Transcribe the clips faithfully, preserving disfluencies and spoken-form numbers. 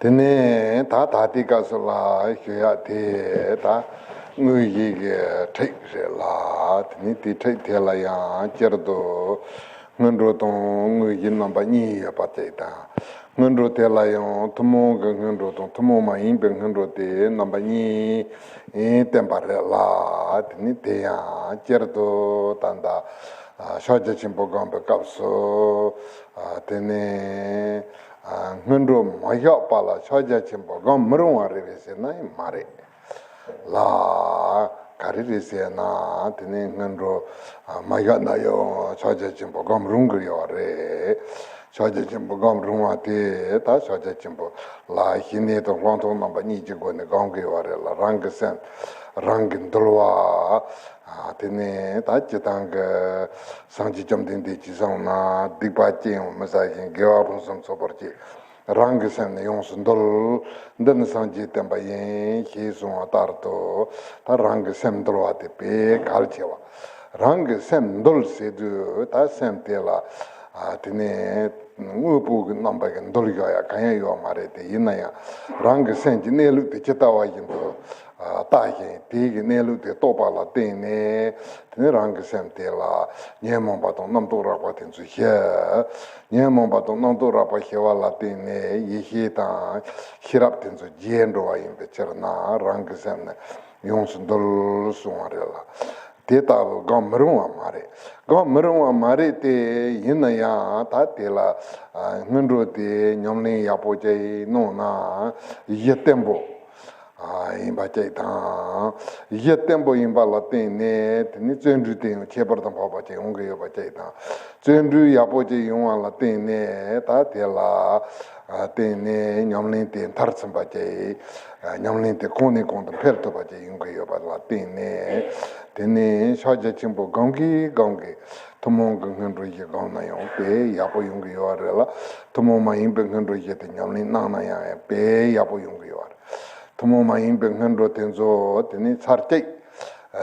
དེ་ནས་ད་ད་ལྟའི་སྐབས་སུ་ལ་ཞུ་ཡག་དེ་ད་དངོས་གཞི་གི་ཁྲིད་རེད་ལ། དེ་ནས་དེ་ཁྲིད་དེ་ལ་ཡང་སྤྱིར་དུ་སྔོན་འགྲོ་དང་དངོས་གཞི་རྣམ་པ་གཉིས་ཡོད་པ་དེ་དང་། སྔོན་འགྲོ་དེ་ལ་ཡང་ཐུན་མོང་གི་སྔོན་འགྲོ་དང་ཐུན་མོང་མ་ཡིན་པའི་སྔོན་འགྲོ་དེ་རྣམ་པ་གཉིས་བསྟན་པ་རེད་ལ། དེ་ནས་དེ་ཡང་སྤྱིར་དུ་ད་ལྟ་ཕྱག་རྒྱ་ཆེན་པོ་སྒོམ་པའི་སྐབས་སུ་དེ་ནས་སྔོན་འགྲོ་མ་བཞག་པ་ལ་ཕྱག་རྒྱ་ཆེན་པོ་སྒོམ་མི་རུང་བ་རེད་པས་ཟེར་ན་ཡང་མ་རེད་ལ། ག་རེ་རེད་ཟེར་ན། དེ་ནས་སྔོན་འགྲོ་མ་བཞག་ན་ཡང་ཕྱག་རྒྱ་ཆེན་པོ་སྒོམ་རུང་གི་ཡོད་རེད། ཕྱག་རྒྱ་ཆེན་པོ་སྒོམ་རུང་བ་དེ་ད་ཕྱག་རྒྱ་ཆེན་པོ་ལ་ཞི་གནས་དང་སློབ་ཐོབ་རྣམ་པ་གཉིས་ཀྱི་སྒོ་ནས་སྒོམ་གི་ཡོད་རེད་ལ། རང་གི་སེམས་རང་གིས་འདུལ་བ། དེ་ནས་ད་སྤྱིར་བཏང་གི་སངས་རྒྱས་བཅོམ་ལྡན་འདས་ཀྱིས་གསུངས་ན། སྡིག་པ་ཅི་ཡང་མི་བྱ་ཞིང་། དགེ་བ་ཕུན་སུམ་ཚོགས་པར་སྤྱད། རང་གི་སེམས་ནི་ཡོངས་སུ་འདུལ། འདི་ནི་སངས་རྒྱས་བསྟན་པ་ཡིན། ཞེས་གསུངས་པ་ལྟར་དུ། ད་རང་གི་སེམས་འདུལ་བ་དེ་དཔེ་གལ་ཆེ་བ། རང་གི་སེམས་འདུལ་ཟེར་དུས་ད་སེམས་དེ་ལ་དེ་ནས་དངོས་པོ་གི་རྣམ་པ་གིས་འདུལ་ཡག་ཡག་གང་ཡང་ཡོད་མ་རེད་དེ། ཡིན་ན་ཡང་རང་གི་སེམས་ཀྱི་གནས་ལུགས་དེ་ཇི་ལྟ་བ་བཞིན་དུ་ལྟ་ཞིང་། དེའི་གི་གནས་ལུགས་དེ་རྟོགས་པ་ལ་བརྟེན་ནས། དེ་ནས་རང་གི་སེམས་དེ་ལ་ཉོན་མོངས་པ་དང་རྣམ་རྟོག་རགས་པ་དེ་ཚོ་ཞི། ཉོན་མོངས་པ་དང་རྣམ་རྟོག་རགས་པ་ཞི་བ་ལ་བརྟེན་ནས་ཡེ་ཤེས་དང་ཤེས་རབ་དེ་ཚོ་རྒྱས་འགྲོ་བ་ཡིན་པའི་ཕྱིར་ན། རང་གི་སེམས་ནི་ཡོངས་སུ་འདུལ་གསུངས་པ་རེད་ལ། དེ་ལྟ་བུ་སྒོམ་མི་རུང་བ་མ་རེད། སྒོམ་མི་རུང་བ་མ་རེད་དེ། ཡིན་ན་ཡང་ད་དེ་ལ་སྔོན་འགྲོ་དེ་ཉམས་ལེན་ཡག་པོ་ཅིག་གནང་ན་གཞི་བརྟན་པོ་ཡིན་པ་ཅིག་དང་། གཞི་བརྟན་པོ་ཡིན་པ་ལ་བརྟེན་ནས་དེ་ནས་བརྩོན་འགྲུས་དེ་ཡང་ཁྱད་པར་དུ་འཕགས་པ་ཅིག་ཡོང་གི་ཡོད་པ་ཅིག་དང་། བརྩོན་འགྲུས་ཡག་པོ་ཅིག་ཡོང་བ་ལ་བརྟེན་ནས་ད་དེ་ལ་བརྟེན་ནས་ཉམས་ལེན་དེ་མཐར་ཕྱིན་པ་ཅིག། ཉམས་ལེན་དེ་གོང་ནས་གོང་དུ་འཕེལ་ཐུབ་པ་ཅིག་ཡོང་གི་ཡོད་པ་ལ་བརྟེན་ནས། དེ་ནས་ཕྱག་རྒྱ་ཆེན་པོ་སྒོམ་གིན་སྒོམ་གིན་ཐུན་མོང་གི་སྔོན་འགྲོ་བཞི་སྒོམ་ན་ཡང་དཔེ་ཡག་པོ་ཡོང་གི་ཡོད་རེད་ལ། ཐུན་མོང་མ་ཡིན་པའི་སྔོན་འགྲོ་བཞི་དེ་ཉམས་ལེན་གནང་ན་ཡང་དཔེ་ཡག་པོ་ཡོང་གི་ཡོད་རེད། ཐུན་མོང་མ་ཡིན་པའི་སྔོན་འགྲོ་དེ་ཚོ་དེ་ནས་ཚར་གཅིག་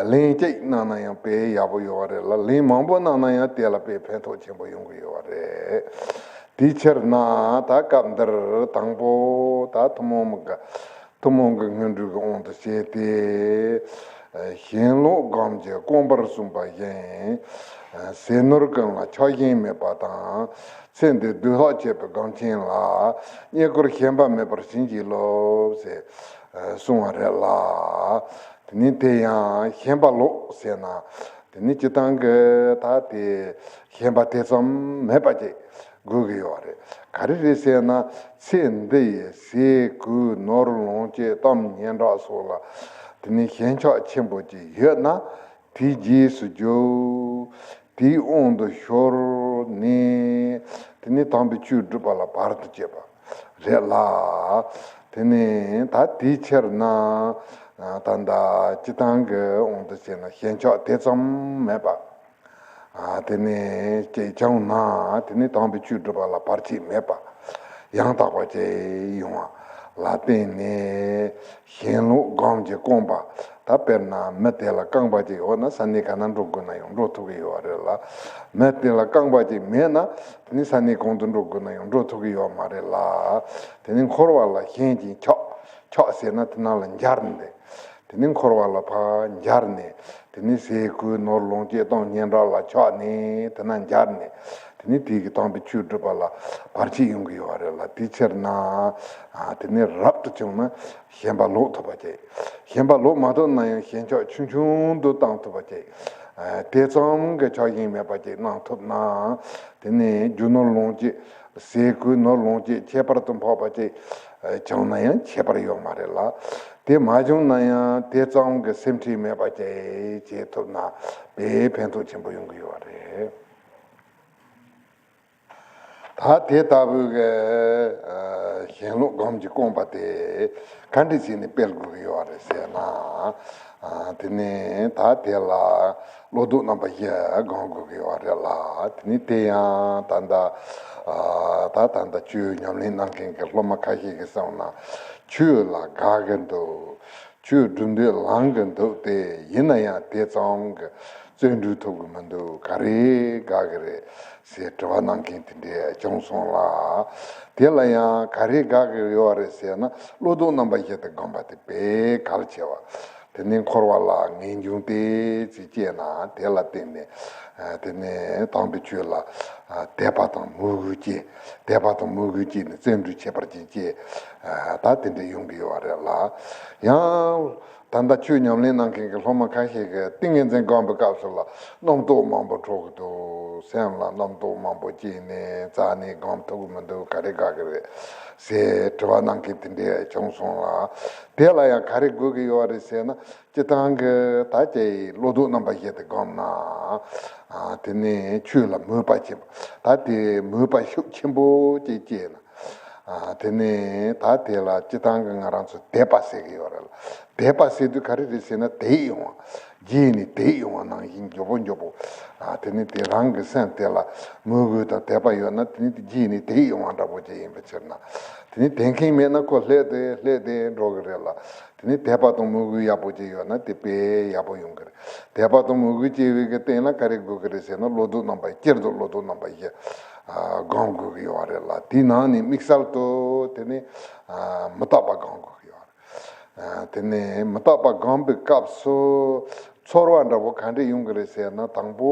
ལན་གཅིག་གནང་ན་ཡང་དཔེ་ཡག་པོ་ཡོད་རེད་ལ། ལན་མང་པོ་གནང་ན་ཡང་དེ་ལ་དཔེ་ཕན་ཐོགས་ཆེན་པོ་ཡོང་གི་ཡོད་རེད། དེའི་ཕྱིར་ན་ད་སྐབས་འདིར་དང་པོ་ད་ཐུན་མོང་མི་དགའ། ཐུན་མོང་གི་སྔོན་འགྲོའི་དབང་དུ་བྱས་ཏེ། ཞེན་ལོག་སྒོམ་གྱི་སྐོམ་པར་གསུངས་པ་བཞིན། ཟས་ནོར་ཀུན་ལ་ཆགས་ཞེན་མེད་པ་དང་། ཚེ་འདིར་འདོད་ལྷག་བཅས་པའི་སྒོམ་ཆེན་ལ། རྙེད་བཀུར་ཞེན་པ་མེད་པར་བྱིན་གྱིས་རློབས་ཟེར་གསུངས་པ་རེད་ལ། དེ་ནས་དེ་ཡང་ཞེན་པ་ལོག་ཟེར་ན། དེ་ནི་སྤྱིར་བཏང་གི་ད་དེ་ཞེན་པ་དེ་ཙམ་མེད་པ་ཅིག་དགོས་ཀྱི་ཡོད་རེད། ག་རེ་རེད་ཟེར་ན། ཚེ་འདི་ཡི་ཟས་གོས་ནོར་ལོངས་སྤྱོད་གཏམ་སྙན་གྲགས་སོགས་ལ་དེ་ནི་ཞེན་ཆགས་ཆེན་པོ་ཅིག་ཡོད་ན། དེའི་རྗེས་སུ་རྒྱུག་དེའི་དབང་དུ་ཤོར་ནས་དེ་ནི་དམ་པའི་ཆོས་སྒྲུབ་པ་ལ་བར་དུ་གཅོད་པ་རེད་ལ། དེ་ནི་ད་དེའི་ཕྱིར་ན་ད་ལྟ་སྤྱིར་བཏང་གི་དབང་དུ་བྱས་ན་ཞེན་ཆགས་དེ་ཙམ་མེད་པ། དེ་ནི་ཅིག་བྱུང་ན་དེ་ནི་དམ་པའི་ཆོས་སྒྲུབ་པ་ལ་བར་ཆད་མེད་པ། ཡང་དག་པ་ཅིག་ཡོང་བ་ལ་བརྟེན་ནས། ཞེན་ལོག་སྒོམ་གྱི་སྐོམ་པ། ད་དཔེར་ན་མི་དེ་ལ་རྐང་པ་ཅིག་ཡོད་ན་ས་གནས་ག་ན་འགྲོ་དགོས་ན་ཡང་འགྲོ་ཐུབ་ཀྱི་ཡོད་རེད་ལ། མི་དེ་ལ་རྐང་པ་ཅིག་མེད་ན་དེ་ནི་ས་གནས་གང་དུ་འགྲོ་དགོས་ན་ཡང་འགྲོ་ཐུབ་ཀྱི་ཡོད་མ་རེད་ལ། དེ་ནི་འཁོར་བ་ལ་ཞེན་ཅིང་ཆགས། ཆགས་ཟེར་ན་དེ་ནང་ལ་འབྱར་ནས། དེ་ནི་འཁོར་བ་ལ་ཕར་འབྱར་ནས། དེ་ནི་ཟས་གོས་ནོར་ལོངས་སྤྱོད་གཏམ་སྙན་གྲགས་ལ་ཆགས་ནས་དེ་ན་འབྱར་ནས། དེ་ནི་དེ་གི་དམ་པའི་ཆོས་སྒྲུབ་པ་ལ་བར་ཆད་ཡོང་གི་ཡོད་རེད་ལ། དེའི་ཕྱིར་ན་དེ་ནི་རབ་ཏུ་བྱུང་ན་ཞེན་པ་ལོག་ཐུབ་པ་བྱེད། ཞེན་པ་ལོག་མ་ཐུབ་ན་ཡང་ཞེན་ཆགས་ཆུང་ཆུང་དུ་བཏང་ཐུབ་པ་བྱེད། དེ་ཙམ་གྱི་ཆགས་ཞེན་མེད་པ་ཅིག་གནང་ཐུབ་ན། དེ་ནི་རྒྱུ་ནོར་ལོངས་སྤྱོད། ཟས་གོས་ནོར་ལོངས་སྤྱོད་ཁྱད་པར་དུ་འཕགས་པ་ཅིག་བྱུང་ན་ཡང་ཁྱད་པར་ཡོད་མ་རེད་ལ། དེ་མ་བྱུང་ན་ཡང་དེ་ཙམ་གྱི་སེམས་ཁྲལ་མེད་པ་ཅིག་བྱེད་ཐུབ་ན་དཔེ་ཕན་ཐོགས་ཆེན་པོ་ཡོང་གི་ཡོད་རེད། ད་དེ་ལྟ་བུའི་གི་ཞེན་ལོག་སྒོམ་གྱི་སྐོམ་པ་དེ་ག་འདྲ་བྱས་ནས་སྤེལ་དགོས་ཀྱི་ཡོད་རེད་ཟེར་ན། དེ་ནི་ད་དེ་ལ་བློ་ལྡོག་རྣམ་པ་བཞི་སྒོམ་དགོས་ཀྱི་ཡོད་རེད་ལ། དེ་ནི་དེ་ཡང་ད་ལྟ་ད་ད་ལྟ་ཆོས་ཉམས་ལེན་གནང་མཁན་གྱི་སློབ་མ་ཁ་ཤས་ཀྱིས་གསུངས་ན། ཆོས་ལ་དགའ་གི་འདུག་ཆོས་སྒྲུབ་འདོད་ལངས་གི་འདུག་སྟེ། ཡིན་ན་ཡང་དེ་ཙམ་གྱི་ བརྩོན་འགྲུས་ཐུབ་ཀྱི་མི་འདུག་ག་རེ་དགའ་གི་རེད་ཟེར་དྲི་བ་གནང་མཁན་དེ་འདྲས་བྱུང་སོང་ལ། དེ་ལ་ཡང་ག་རེ་དགའ་གི་ཡོད་རེད་ཟེར་ན། བློ་ལྡོག་རྣམ་པ་བཞི་དེ་སྒོམ་པ་དེ་དཔེ་གལ་ཆེ་བ། དེ་ནས་འཁོར་བ་ལ་ངེས་འབྱུང་དེ་ཅིག་སྐྱེས་ན། དེ་ལ་བརྟེན་ནས་ཨ་དེ་ནས་དམ་པའི་ཆོས་ལ་ཨ་དད་པ་དང་མོས་གུས་སྐྱེས། དད་པ་དང་མོས་གུས་སྐྱེས་ནས་བརྩོན་འགྲུས་ཁྱད་པར་ཅན་སྐྱེས། ཨ་ད་དེ་འདྲ་ཡོང་གི་ཡོད་རེད་ལ། ཡང་ད་ལྟ་ཆོས་ཉམས་ལེན་གནང་མཁན་གྱི་སློབ་མ་ཁ་ཤས་ཀྱིས་ཏིང་ངེ་འཛིན་སྒོམ་པའི་སྐབས་སུ་ལ་རྣམ་རྟོག་མང་པོ་འཕྲོ་གི་འདུག་སེམས་ལ་རྣམ་རྟོག་མང་པོ་སྐྱེས་ནས་རྩ་ནས་སྒོམ་ཐུབ་ཀྱི་མི་འདུག་ག་རེ་དགའ་གི་རེད་ཟེར་དྲི་བ་གནང་མཁན་དེ་འདྲས་བྱུང་སོང་ལ། དེ་ལ་ཡང་ག་རེ་དགོས་ཀྱི་ཡོད་རེད་ཟེར་ན། སྤྱིར་བཏང་གི་ད་ཅིག་བློ་ལྡོག་རྣམ་པ་བཞི་དེ་བསྒོམས་ན། ཨ་དེ་ནས་ཆོས་ལ་མོས་པ་ཆེན་པོ། ད་དེ་མོས་པ་ཤུགས་ཆེན་པོ་ཅིག་སྐྱེས་ན། ཨ་དེ་ནས་ད་དེ་ལ་སྤྱིར་བཏང་གི་ང་རང་ཚོ་དད་པ་ཟེར་གི་ཡོད་རེད་ལ། དད་པ་ཟེར་དུས་ག་རེ་རེད་ཟེར་ན། དད་ཡོང་བ། རྗེས་ནས་དད་ཡོང་བ་ནང་བཞིན་མགྱོགས་པོ་མགྱོགས་པོ། ཨ་དེ་ནས་དེ་རང་གི་སེམས་དེ་ལ་མོས་གུས་དང་དད་པ་ཡོད་ན། དེ་ནས་དེ་རྗེས་ནས་དད་ཡོང་བ་འདྲ་པོ་ཅིག་ཡིན་པའི་ཕྱིར་ན། དེ་ནས་དད་མཁན་མེད་ན་ཁོ་ལྷོད་དེ་ལྷོད་དེ་འགྲོ་གི་རེད་ལ། དེ་ནས་དད་པ་དང་མོས་གུས་ཡག་པོ་ཅིག་ཡོད་ན་དེ་དཔེ་ཡག་པོ་ཡོང་གི་རེད། དད་པ་དང་མོས་གུས་སྐྱེ་བའི་གི་སྟེང་ལ་ག་རེ་དགོས་ཀྱི་རེད་ཟེར་ན། བློ་ལྡོག་རྣམ་པ། སྤྱིར་དུ་བློ་ལྡོག་རྣམ་པ་བཞི་ཨ་སྒོམ་དགོས་ཀྱི་ཡོད་རེད་ལ། དེའི་ནང་ནས་དམིགས་བསལ་དུ་དེ་ནས་ཨ་མི་རྟག་པ་སྒོམ་དགོས་ཀྱི་ཡོད་རེད། ཨ་དེ་ནས་མི་རྟག་པ་སྒོམ་པའི་སྐབས་སུ་ཚོར་བ་འདྲ་པོ་ག་འདྲས་ཡོང་གི་རེད་ཟེར་ན། དང་པོ་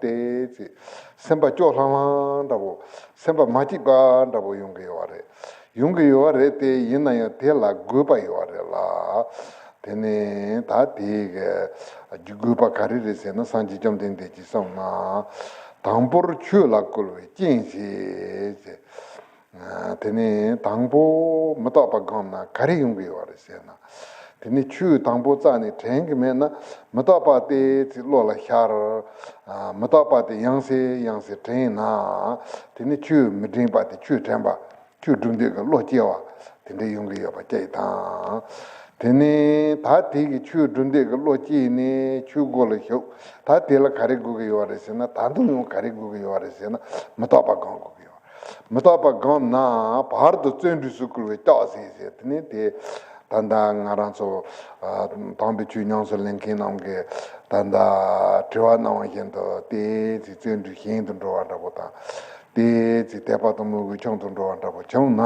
དེ་ཚེ་སེམས་པ་སྐྱོ་ལྷང་ལྷང་འདྲ་པོ། སེམས་པ་མ་སྐྱིད་པ་འདྲ་པོ་ཡོང་གི་ཡོད་རེད། ཡོང་གི་ཡོད་རེད་དེ། ཡིན་ན་ཡང་དེ་ལ་དགོས་པ་ཡོད་རེད་ལ། དེ་ནས་ད་དེ་གི་དགོས་པ་ག་རེ་རེད་ཟེར་ན། སངས་རྒྱས་བཅོམ་ལྡན་འདས་ཀྱིས་གསུངས་ན། དང་པོར་ཆོས་ལ་བསྐུལ་བའི་རྐྱེན་བྱེད་ཅེས། ཨ་དེ་ནས་དང་པོ་མི་རྟག་པ་སྒོམ་ན་ག་རེ་ཡོང་གི་ཡོད་རེད་ཟེར་ན། དེ་ནས་ཆོས་དང་པོ་རྩ་ནས་དྲན་གི་མེད་ན། མི་རྟག་པ་དེ་ཚེ་བློ་ལ་ཤར། ཨ་མི་རྟག་པ་དེ་ཡང་སེ་ཡང་སེ་དྲན་ན། དེ་ནས་ཆོས་མི་དྲན་པ་དེ། ཆོས་དྲན་པ། ཆོས་སྒྲུབ་འདོད་ཀྱི་བློ་སྐྱེ་བ་དེ་འདྲ་ཡོང་གི་ཡོད་པ་གཅིག་དང་། དེ་ནས་ད་དེ་གི་ཆོས་སྒྲུབ་འདོད་ཀྱི་བློ་སྐྱེས་ནས་ཆོས་སྒོ་ལ་ཞུགས། ད་དེ་ལ་ག་རེ་དགོས་ཀྱི་ཡོད་རེད་ཟེར་ན། ད་དུང་ཡང་ག་རེ་དགོས་ཀྱི་ཡོད་རེད་ཟེར་ན། མི་རྟག་པ་སྒོམ་དགོས་ཀྱི་ཡོད། མི་རྟག་པ་སྒོམ་ན་བར་དུ་བརྩོན་འགྲུས་སུ་བསྐུལ་བས་སྐྲག་ཟེར་ཟེར། དེ་ནས་དེ་ད་ལྟ་ང་རང་ཚོ་ཨ་དམ་པའི་ཆོས་ཉམས་སུ་ལེན་མཁན་རྣམས་ཀྱིས་ད་ལྟ་དྲི་བ་གནང་བ་བཞིན་དུ། དེ་ཚེ་བརྩོན་འགྲུས་ཞན་དུ་འགྲོ་བ་འདྲ་པོ་དང་། དེ་ཚེ་དད་པ་དང་མོས་གུས་ཆུང་དུ་འགྲོ་བ་འདྲ་པོ་བྱུང་ན།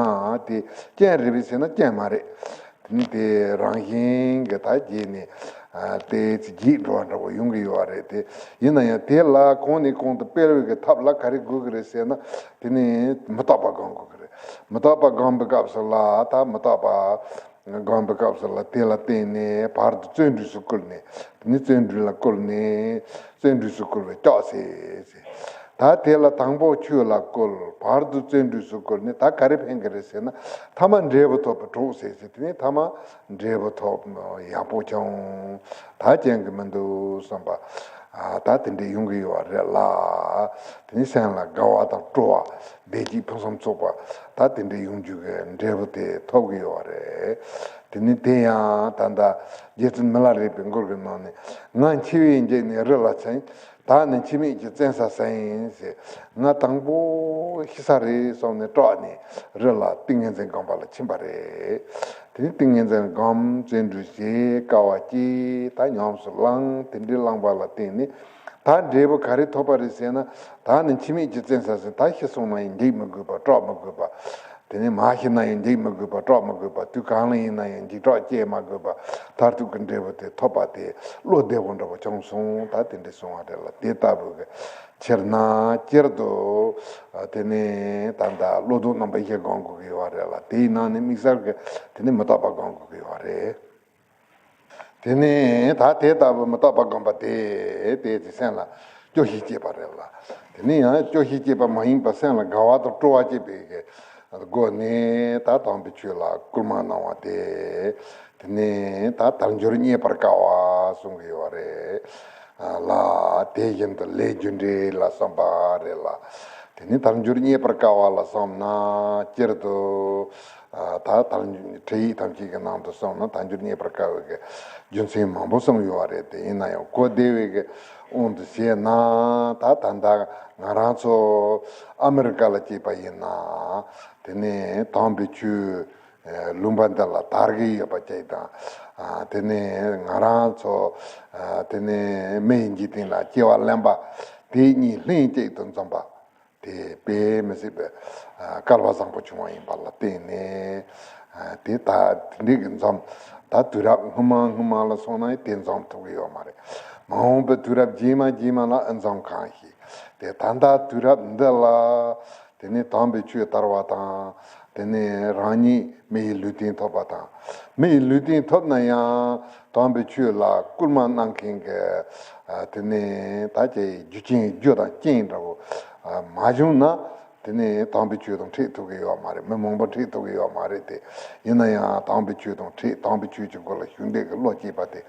དེ་རྐྱེན་རེད་པས་ཟེར་ན་རྐྱེན་མ་རེད། དེ་ནི་དེ་རང་བཞིན་གྱི་ད་རྗེས་ནས་ཨ་དེ་ཚེ་རྒྱས་འགྲོ་བ་འདྲ་པོ་ཡོང་གི་ཡོད་རེད་དེ། ཡིན་ན་ཡང་དེ་ལ་གོང་ནས་གོང་དུ་སྤེལ་བའི་གི་ཐབས་ལ་ག་རེ་དགོས་ཀྱི་རེད་ཟེར་ན། དེ་ནི་མི་རྟག་པ་སྒོམ་དགོས་ཀྱི་རེད། མི་རྟག་པ་སྒོམ་པའི་སྐབས་སུ་ལ། ད་མི་རྟག་པ་སྒོམ་པའི་སྐབས་སུ་ལ་དེ་ལ་བརྟེན་ནས་བར་དུ་བརྩོན་འགྲུས་སུ་བསྐུལ་ནས། དེ་ནི་བརྩོན་འགྲུས་ལ་བསྐུལ་ནས། བརྩོན་འགྲུས་སུ་བསྐུལ་བས་སྐྲག་ཟེར་ཟེར། ད་དེ་ལ་དང་པོ་ཆོས་ལ་བསྐུལ། བར་དུ་བརྩོན་འགྲུས་སུ་བསྐུལ་ནས། ད་ག་རེ་ཕན་གི་རེད་ཟེར་ན། ཐ་མ་འབྲས་བུ་ཐོབ་པའི་གྲོགས་ཟེར་ཟེར། དེ་ནས་ཐ་མ་འབྲས་བུ་ཐོབ་ཡག་པོ་བྱུང་། ད་རྐྱེན་གི་མི་འདུག་བསམ་པ། ཨ་ད་དེ་འདྲ་ཡོང་གི་ཡོད་རེད་ལ། དེ་ནས་སེམས་ལ་དགའ་བ་དང་སྤྲོ་བ། བདེ་སྐྱིད་ཕུན་སུམ་ཚོགས་པ། ད་དེ་འདྲ་ཡོང་རྒྱུ་གི་འབྲས་བུ་དེ་ཐོབ་གི་ཡོད་རེད། དེ་ནས་དེ་ཡང་ད་ལྟ་རྗེ་བཙུན་མི་ལ་རས་པའི་མགུར་གྱི་ནང་ནས། ང་འཆི་བས་འཇིགས་ནས་རི་ལ་ཕྱིན། བདག་ནི་འཆི་མེད་ཀྱི་བཙན་ས་ཟིན་ཟེར། ང་དང་པོ་ཤི་ས་རེད་བསམ་ནས་སྐྲག་ནས་རི་ལ་ཏིང་ངེ་འཛིན་སྒོམ་པ་ལ་ཕྱིན་པ་རེད། དེ་ནས་ཏིང་ངེ་འཛིན་སྒོམ། བརྩོན་འགྲུས་བྱེད། དཀའ་བ་སྤྱད། ད་ཉམས་སུ་བླངས། དེ་འདྲའི་བླངས་པ་ལ་བརྟེན་ནས་ད་འབྲས་བུ་ག་རེ་ཐོབ་པ་རེད་ཟེར་ན། བདག་ནི་འཆི་མེད་ཀྱི་བཙན་ས་ཟིན། ད་ཤི་སོང་ན་ཡང་འཇིགས་མི་དགོས་པ། སྐྲག་མི་དགོས་པ། དེ་ནས་མ་ཤི་ན་ཡང་འཇིགས་མི་དགོས་པ། སྐྲག་མི་དགོས་པ། དུས་གང་ལ་ཡིན་ན་ཡང་འཇིགས་སྐྲག་སྐྱེ་མ་དགོས་པ། མཐར་ཐུག་གི་འབྲས་བུ་དེ་ཐོབ་པ་དེ་བློ་བདེ་པོ་འདྲ་པོ་བྱུང་སོང་། ད་དེ་འདྲ་སོང་བ་རེད་ལ། དེ་ལྟ་བུ་གི་ཕྱིར་ན་སྤྱིར་དུ་དེ་ནས་ད་ལྟ་བློ་ལྡོག་རྣམ་པ་བཞི་སྒོམ་དགོས་ཀྱི་ཡོད་རེད་ལ། དེའི་ནང་ནས་དམིགས་བསལ་གྱི་དེ་ནས་མི་རྟག་པ་སྒོམ་དགོས་ཀྱི་ཡོད་རེད། དེ་ནས་ད་དེ་ལྟ་བུ་མི་རྟག་པ་སྒོམ་པ་དེ་དེ་ཚེ་སེམས་ལ་སྐྱོ་ཤས་སྐྱེས་པ་རེད་ལ། དེ་ནས་ཡང་སྐྱོ་ཤས་སྐྱེས་པ་མ་ཡིན་པར་སེམས་ལ་དགའ་བ་དང་སྤྲོ་བ་སྐྱེས་པའི་གི་སྒོ་ནས་ད་དམ་པའི་ཆོས་ལ་སྐུལ་མ་གནང་བ་དེ། དེ་ནས་ད་དལ་འབྱོར་རྙེད་པར་དཀའ་བ་གསུང་གི་ཡོད་རེད་ལ། དེ་བཞིན་དུ་ལས་རྒྱུ་འབྲས་ལ་བསམ་པ་རེད་ལ། དེ་ནས་དལ་འབྱོར་རྙེད་པར་དཀའ་བ་ལ་བསམ་ན་སྤྱིར་དུ། ཨ་ད་དལ་འབྱོར་ཁྲིད་ཡིག་ཐམས་ཅད་ཀྱི་ནང་དུ་སོང་ན་དལ་འབྱོར་རྙེད་པར་དཀའ་བའི་གི་རྒྱུ་མཚན་མང་པོ་གསུངས་ཡོད་པ་རེད་དེ། ཡིན་ན་ཡང་གོ་བདེ་བའི་གི་དབང་དུ་བྱས་ན། ད་ད་ལྟ་ང་རང་ཚོ་ཨ་མི་རི་ཀ་ལ་སྐྱེས་པ་ཡིན་ན། དེ་ནས་དམ་པའི་ཆོས་ ལུང་པ་འདི་ལ་དར་གྱི་ཡོད་པ་ཅིག་དང་། དེ་ནས་ང་རང་ཚོ་དེ་ནས་མི་ཡི་འཇིག་རྟེན་ལ་སྐྱེ་བ་ལེན་པ་དེ་གཉིས་ལྷན་ཅིག་ཏུ་འཛོམས་པ། དེ་དཔེ་མི་སྲིད་པའི་སྐལ་བ་བཟང་པོ་བྱུང་བ་ཡིན་པ་ལ་བརྟེན་ནས། དེ་ད་དེ་འདྲའི་གི་འཛོམས། ད་དུས་རབས་སྔོན་མ་སྔོན་མ་ལ་སོང་ན་དེ་འཛོམས་ཐུབ་ཀྱི་ཡོད་མ་རེད། མ་འོངས་པའི་དུས་རབས་རྗེས་མ་རྗེས་མ་ལ་ཨེ་འཛོམས་གང་ཤེས། དེ་ད་ལྟ་དུས་རབས་འདི་ལ་དེ་ནས་དམ་པའི་ཆོས་དར་བ་དང་། དེ་ནས་རང་ཉིད་མི་ཡི་ལུས་རྟེན་ཐོབ་པ་དང་། མི་ཡི་ལུས་རྟེན་ཐོབ་ན་ཡང་དམ་པའི་ཆོས་ལ་སྐུལ་མ་གནང་མཁན་གྱི་དེ་ནས་ད་ཀྱི་རྒྱུ་རྐྱེན་རྒྱུ་དང་རྐྱེན་འདྲ་བོ་མ་བྱུང་ན། དེ་ནས་དམ་པའི་ཆོས་དང་འཕྲད་ཐུབ་ཀྱི་ཡོད་མ་རེད། མི་མང་པོ་འཕྲད་ཐུབ་ཀྱི་ཡོད་མ་རེད་དེ། ཡིན་ན་ཡང་དམ་པའི་ཆོས་དང་འཕྲད། དམ་པའི་ཆོས་ཀྱི་སྒོ་ལ་ཞུགས་འདོད་ཀྱི་བློ་སྐྱེས་པ་དེ་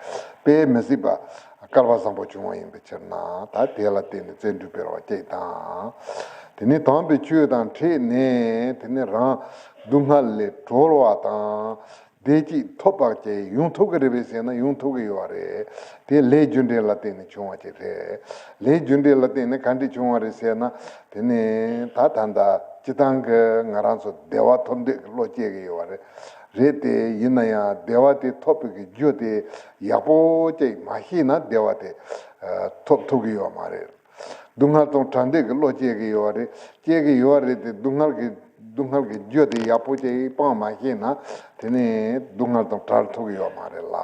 དཔེ་མི་སྲིད་པ་སྐལ་བ་བཟང་པོ་བྱུང་བ་ཡིན་པའི་ཕྱིར་ན། ད་དེ་ལ་བརྟེན་ནས་བརྩོན་འགྲུས་སྤེལ་བ་གཅིག་དང་། དེ་ནས་དམ་པའི་ཆོས་དང་འཕྲད་ནས་དེ་ནས་རང་སྡུག་བསྔལ་ལས་གྲོལ་བ་དང་། བདེ་སྐྱིད་ཐོབ་པ་ཅིག་ཡོང་ཐུབ་ཀྱི་རེད་པས་ཟེར་ན་ཡོང་ཐུབ་ཀྱི་ཡོད་རེད། དེ་ལས་རྒྱུ་འབྲས་ལ་བརྟེན་ནས་བྱུང་བ་ཅིག་རེད། ལས་རྒྱུ་འབྲས་ལ་བརྟེན་ནས་ག་འདྲ་བྱུང་བ་རེད་ཟེར་ན། དེ་ནས་ད་ད་ལྟ་སྤྱི་བཏང་གི་ང་རང་ཚོ་བདེ་བ་ཐོབ་འདོད་ཀྱི་བློ་སྐྱེ་གི་ཡོད་རེད། རེད་དེ། ཡིན་ན་ཡང་བདེ་བ་དེ་ཐོབ་པའི་གི་རྒྱུ་དེ་ཡག་པོ་ཅིག་མ་ཤེས་ན་བདེ་བ་དེ་ཐོབ་ཐུབ་ཀྱི་ཡོད་མ་རེད། སྡུག་བསྔལ་དང་བྲལ་འདོད་ཀྱི་བློ་སྐྱེ་གི་ཡོད་རེད། སྐྱེ་གི་ཡོད་རེད་དེ། སྡུག་བསྔལ་གྱི་སྡུག་བསྔལ་གྱི་རྒྱུ་དེ་ཡག་པོ་ཅིག་སྤང་མ་ཤེས་ན། དེ་ནས་སྡུག་བསྔལ་དང་བྲལ་ཐུབ་ཀྱི་ཡོད་མ་རེད་ལ།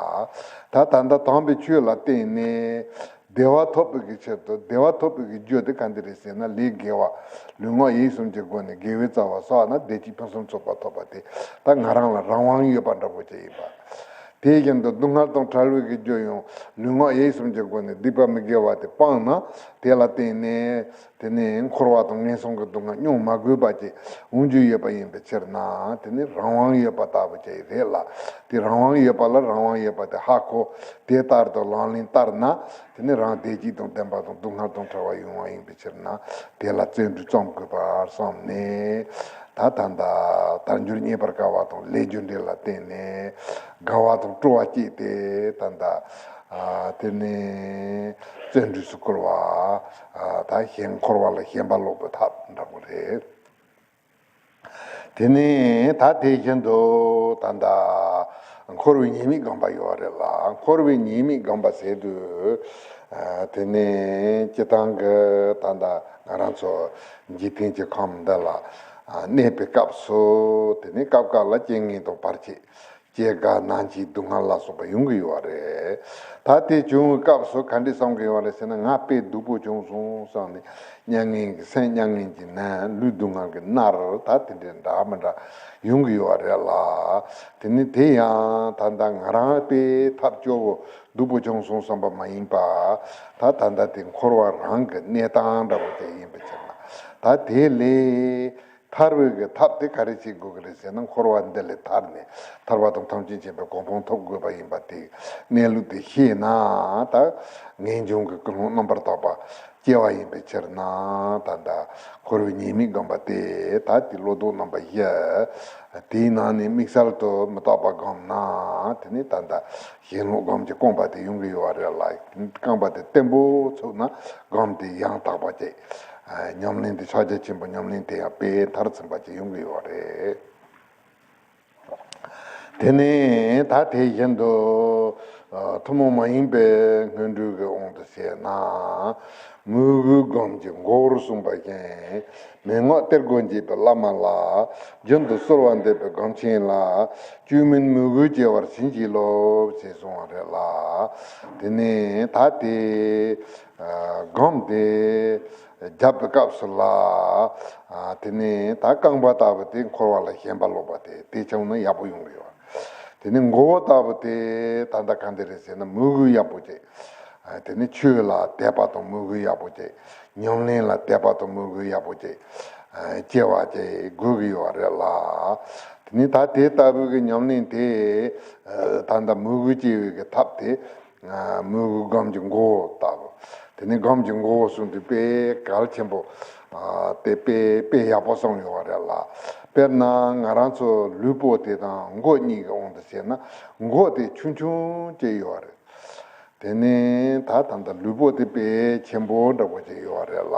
ད་ད་ལྟ་དམ་པའི་ཆོས་ལ་བརྟེན་ནས་བདེ་བ་ཐོབ་པའི་གི་ཕྱིར་དུ། བདེ་བ་ཐོབ་པའི་གི་རྒྱུ་དེ་ག་འདི་རེད་ཟེར་ན། ལས་དགེ་བ། ལུས་ངག་ཡིད་གསུམ་གྱི་སྒོ་ནས་དགེ་བའི་རྩ་བ་བསགས་ན་བདེ་སྐྱིད་ཕུན་སུམ་ཚོགས་པ་ཐོབ་པ་དེ། ད་ང་རང་ལ་རང་དབང་ཡོད་པ་འདྲ་པོ་ཅིག་ཡིན་པ། དེ་བཞིན་དུ་སྡུག་བསྔལ་དང་བྲལ་བའི་གི་རྒྱུ་ཡང་ལུས་ངག་ཡིད་གསུམ་གྱི་སྒོ་ནས་སྡིག་པ་མི་དགེ་བ་དེ་སྤངས་ན། དེ་ལ་བརྟེན་ནས་དེ་ནས་འཁོར་བ་དང་ངན་སོང་གི་སྡུག་བསྔལ་མྱོང་མ་དགོས་པ་ཅིག་འོང་རྒྱུ་ཡོད་པ་ཡིན་པའི་ཕྱིར་ན། དེ་ནས་རང་དབང་ཡོད་པ་ལྟ་བུ་ཅིག་རེད་ལ། དེ་རང་དབང་ཡོད་པ་ལ་རང་དབང་ཡོད་པ་དེ་ཧ་གོ། དེ་ལྟར་དུ་ལག་ལེན་བསྟར་ན། དེ་ནས་རང་བདེ་སྐྱིད་དང་ལྡན་པ་དང་སྡུག་བསྔལ་དང་བྲལ་བ་ཡོང་བ་ཡིན་པའི་ཕྱིར་ན། དེ་ལ་བརྩོན་འགྲུས་བརྩམ་དགོས་པར་བསམས་ནས། ད་ད་ལྟ་དལ་འབྱོར་རྙེད་པར་དཀའ་བ་དང་ལས་རྒྱུ་འབྲས་ལ་བརྟེན་ནས་དགའ་བ་དང་སྤྲོ་བ་སྐྱེས་ཏེ། ད་ལྟ་དེ་ནས་བརྩོན་འགྲུས་སུ་བཀོལ་བ། ད་ཞེན། འཁོར་བ་ལ་ཞེན་པ་ལོག་པའི་ཐབས་འདྲ་པོ་རེད། དེ་ནས་ད་དེ་བཞིན་དུ་ད་ལྟ་འཁོར་བའི་ཉེས་དམིགས་སྒོམ་པ་ཡོད་རེད་ལ། འཁོར་བའི་ཉེས་དམིགས་སྒོམ་པ་ཟེར་དུས། དེ་ནས་སྤྱི་བཏང་གི་ད་ལྟ་ང་རང་ཚོ་འཇིག་རྟེན་གྱི་ཁམས་འདི་ལ་གནས་པའི་སྐབས་སུ། དེ་ནས་སྐབས་འགའ་ལ་རྐྱེན་ངན་དང་བར་ཆད། སྐྱེ་རྒ་ན་འཆི་སྡུག་བསྔལ་ལ་སོགས་པ་ཡོང་གི་ཡོད་རེད། ད་དེ་བྱུང་བའི་སྐབས་སུ་ག་འདྲས་བསམ་གི་ཡོད་རེད་ཟེར་ན། ང་དཔེ་སྡུག་པོ་བྱུང་སོང་བསམ་ནས་མྱ་ངན་གྱི་སེམས། མྱ་ངན་གྱིས་མནར། ལུས་སྡུག་བསྔལ་གྱིས་མནར། ད་དེ་འདྲས་འདྲ་མི་འདྲ་ཡོང་གི་ཡོད་རེད་ལ། དེ་ནི་དེ་ཡང་ད་ལྟ་ང་རང་དཔེ་ཐབས་སྐྱོ་བོ་སྡུག་པོ་བྱུང་སོང་བསམ་པ་མ་ཡིན་པ། ད་ད་ལྟ་དེ་འཁོར་བ་རང་གི་གནས་སྟངས་འདྲ་བོ་དེ་ཡིན་པའི་ཕྱིར་ན། ད་དེ་ལས་ཐར་བའི་གི་ཐབས་དེ་ག་རེ་བྱེད་དགོས་ཀྱི་རེད་ཟེར་ན། འཁོར་བ་འདི་ལས་ཐར་ནས་ཐར་པ་དང་ཐམས་ཅད་མཁྱེན་པའི་གོ་འཕང་ཐོབ་དགོས་པ་ཡིན་པ་དེ་གནས་ལུགས་དེ་ཤེས་ན། ད་ངེས་འབྱུང་གི་ཀུན་སློང་རྣམ་པར་དག་པ་སྐྱེ་བ་ཡིན་པའི་ཕྱིར་ན། ད་ལྟ་འཁོར་བའི་ཉེས་དམིགས་སྒོམ་པ་དེ། ད་དེ་བློ་ལྡོག་རྣམ་པ་བཞི། དེའི་ནང་ནས་དམིགས་བསལ་དུ་མི་རྟག་པ་སྒོམ་ན། དེ་ནི་ད་ལྟ་ཞེན་ལོག་སྒོམ་གྱི་རྐང་པ་དེ་ཡོང་གི་ཡོད་རེད་ལ། རྐང་པ་དེ་བརྟན་པོ་ཚུགས་ན་སྒོམ་དེ་ཡང་དག་པ་བྱེད། ཉམས་ལེན་དེ་ཕྱག་རྒྱ་ཆེན་པོ་ཉམས་ལེན་དེ་ཡང་དཔེ་མཐར་ཕྱིན་པ་ཅིག་ཡོང་གི་ཡོད་རེད། དེ་ནས་ད་དེ་བཞིན་དུ་ཐུན་མོང་མ་ཡིན་པའི་སྔོན་འགྲོའི་གི་དབང་དུ་བྱས་ན། མོས་གུས་སྒོམ་གྱི་མགོ་བོར་གསུངས་པ་བཞིན། མན་ངག་གཏེར་སྒོ་འབྱེད་པའི་བླ་མ་ལ། རྒྱུན་དུ་གསོལ་བ་འདེབས་པའི་སྒོམ་ཆེན་ལ། བཅོས་མིན་མོས་གུས་བསྐྱེད་པར་བྱིན་གྱིས་རློབས་ཞེས་གསུངས་པ་རེད་ལ། དེ་ནས་ད་དེ་སྒོམ་དེ་བརྒྱབ་པའི་སྐབས་སུ་ལ། དེ་ནས་ད་རྐང་པ་ལྟ་བུ་དེ་འཁོར་བ་ལ་ཞེན་པ་ལོག་པ་དེ་དེ་བྱུང་ན་ཡག་པོ་ཡོང་གི་ཡོད། དེ་ནས་མགོ་བོ་ལྟ་བུ་དེ་ད་ལྟ་ག་འདི་རེད་ཟེར་ན། མོས་གུས་ཡག་པོ་བྱེད། དེ་ནས་ཆོས་ལ་དད་པ་དང་མོས་གུས་ཡག་པོ་བྱེད། ཉམས་ལེན་ལ་དད་པ་དང་མོས་གུས་ཡག་པོ་བྱེད། སྐྱེ་བ་ཅིག་དགོས་ཀྱི་ཡོད་རེད་ལ། དེ་ནས་ད་དེ་ལྟ་བུའི་གི་ཉམས་ལེན་དེ། ད་ལྟ་མོས་གུས་སྐྱེ་བའི་གི་ཐབས་དེ། མོས་གུས་སྒོམ་གྱི་མགོ་བོ་ལྟ་བུ། དེ་ནས་སྒོམ་གྱི་མགོ་བོ་གསུངས་དུས་དཔེ་གལ་ཆེན་པོ། དེ་དཔེ་དཔེ་ཡག་པོ་གསུངས་ཡོད་རེད་ལ། དཔེར་ན་ང་རང་ཚོ་ལུས་པོ་དེ་དང་མགོ་གཉིས་ཀྱི་དབང་དུ་བྱས་ན། མགོ་དེ་ཆུང་ཆུང་ཅིག་ཡོད་རེད། དེ་ནས་ད་ད་ལྟ་ལུས་པོ་དེ་དཔེ་ཆེན་པོ་འདྲ་པོ་ཅིག་ཡོད་རེད་ལ།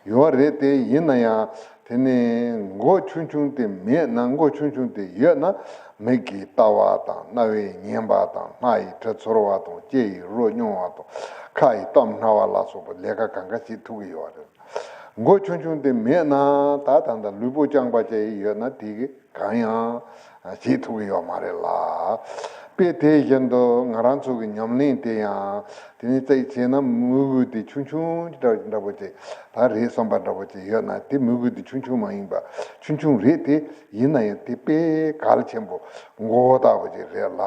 ཡོད་རེད་དེ། ཡིན་ན་ཡང་དེ་ནས་མགོ་ཆུང་ཆུང་དེ་མེད་ན། མགོ་ཆུང་ཆུང་དེ་ཡོད་ན་མིག་གིས་ལྟ་བ་དང་། རྣ་བས་ཉན་པ་དང་། སྣ་ཡིས་དྲི་ཚོར་བ་དང་། ལྕེ་ཡིས་རོ་མྱོང་བ་དང་། ཁ་ཡིས་གཏམ་སྨྲ་བ་ལ་སོགས་པའི་ལས་ཀ་གང་ག་བྱེད་ཐུབ་ཀྱི་ཡོད་རེད། མགོ་ཆུང་ཆུང་དེ་མེད་ན་ད་ད་ལྟ་ལུས་པོ་རྐྱང་པ་ཅིག་ཡོད་ན་དེ་གི་གང་ཡང་བྱེད་ཐུབ་ཀྱི་ཡོད་མ་རེད་ལ། དཔེ་དེ་བཞིན་དུ་ང་རང་ཚོ་གི་ཉམས་ལེན་དེ་ཡང་དེ་ནི་རྩིས་བྱས་ན་མོས་གུས་དེ་ཆུང་ཆུང་འདྲ་འདྲ་པོ་ཅིག་ད་རེད་བསམ་པ་འདྲ་པོ་ཅིག་ཡོད་ན། དེ་མོས་གུས་དེ་ཆུང་ཆུང་མ་ཡིན་པ། ཆུང་ཆུང་རེད་དེ། ཡིན་ན་ཡང་དེ་དཔེ་གལ་ཆེན་པོ་མགོ་བོ་ལྟ་བུ་ཅིག་རེད་ལ།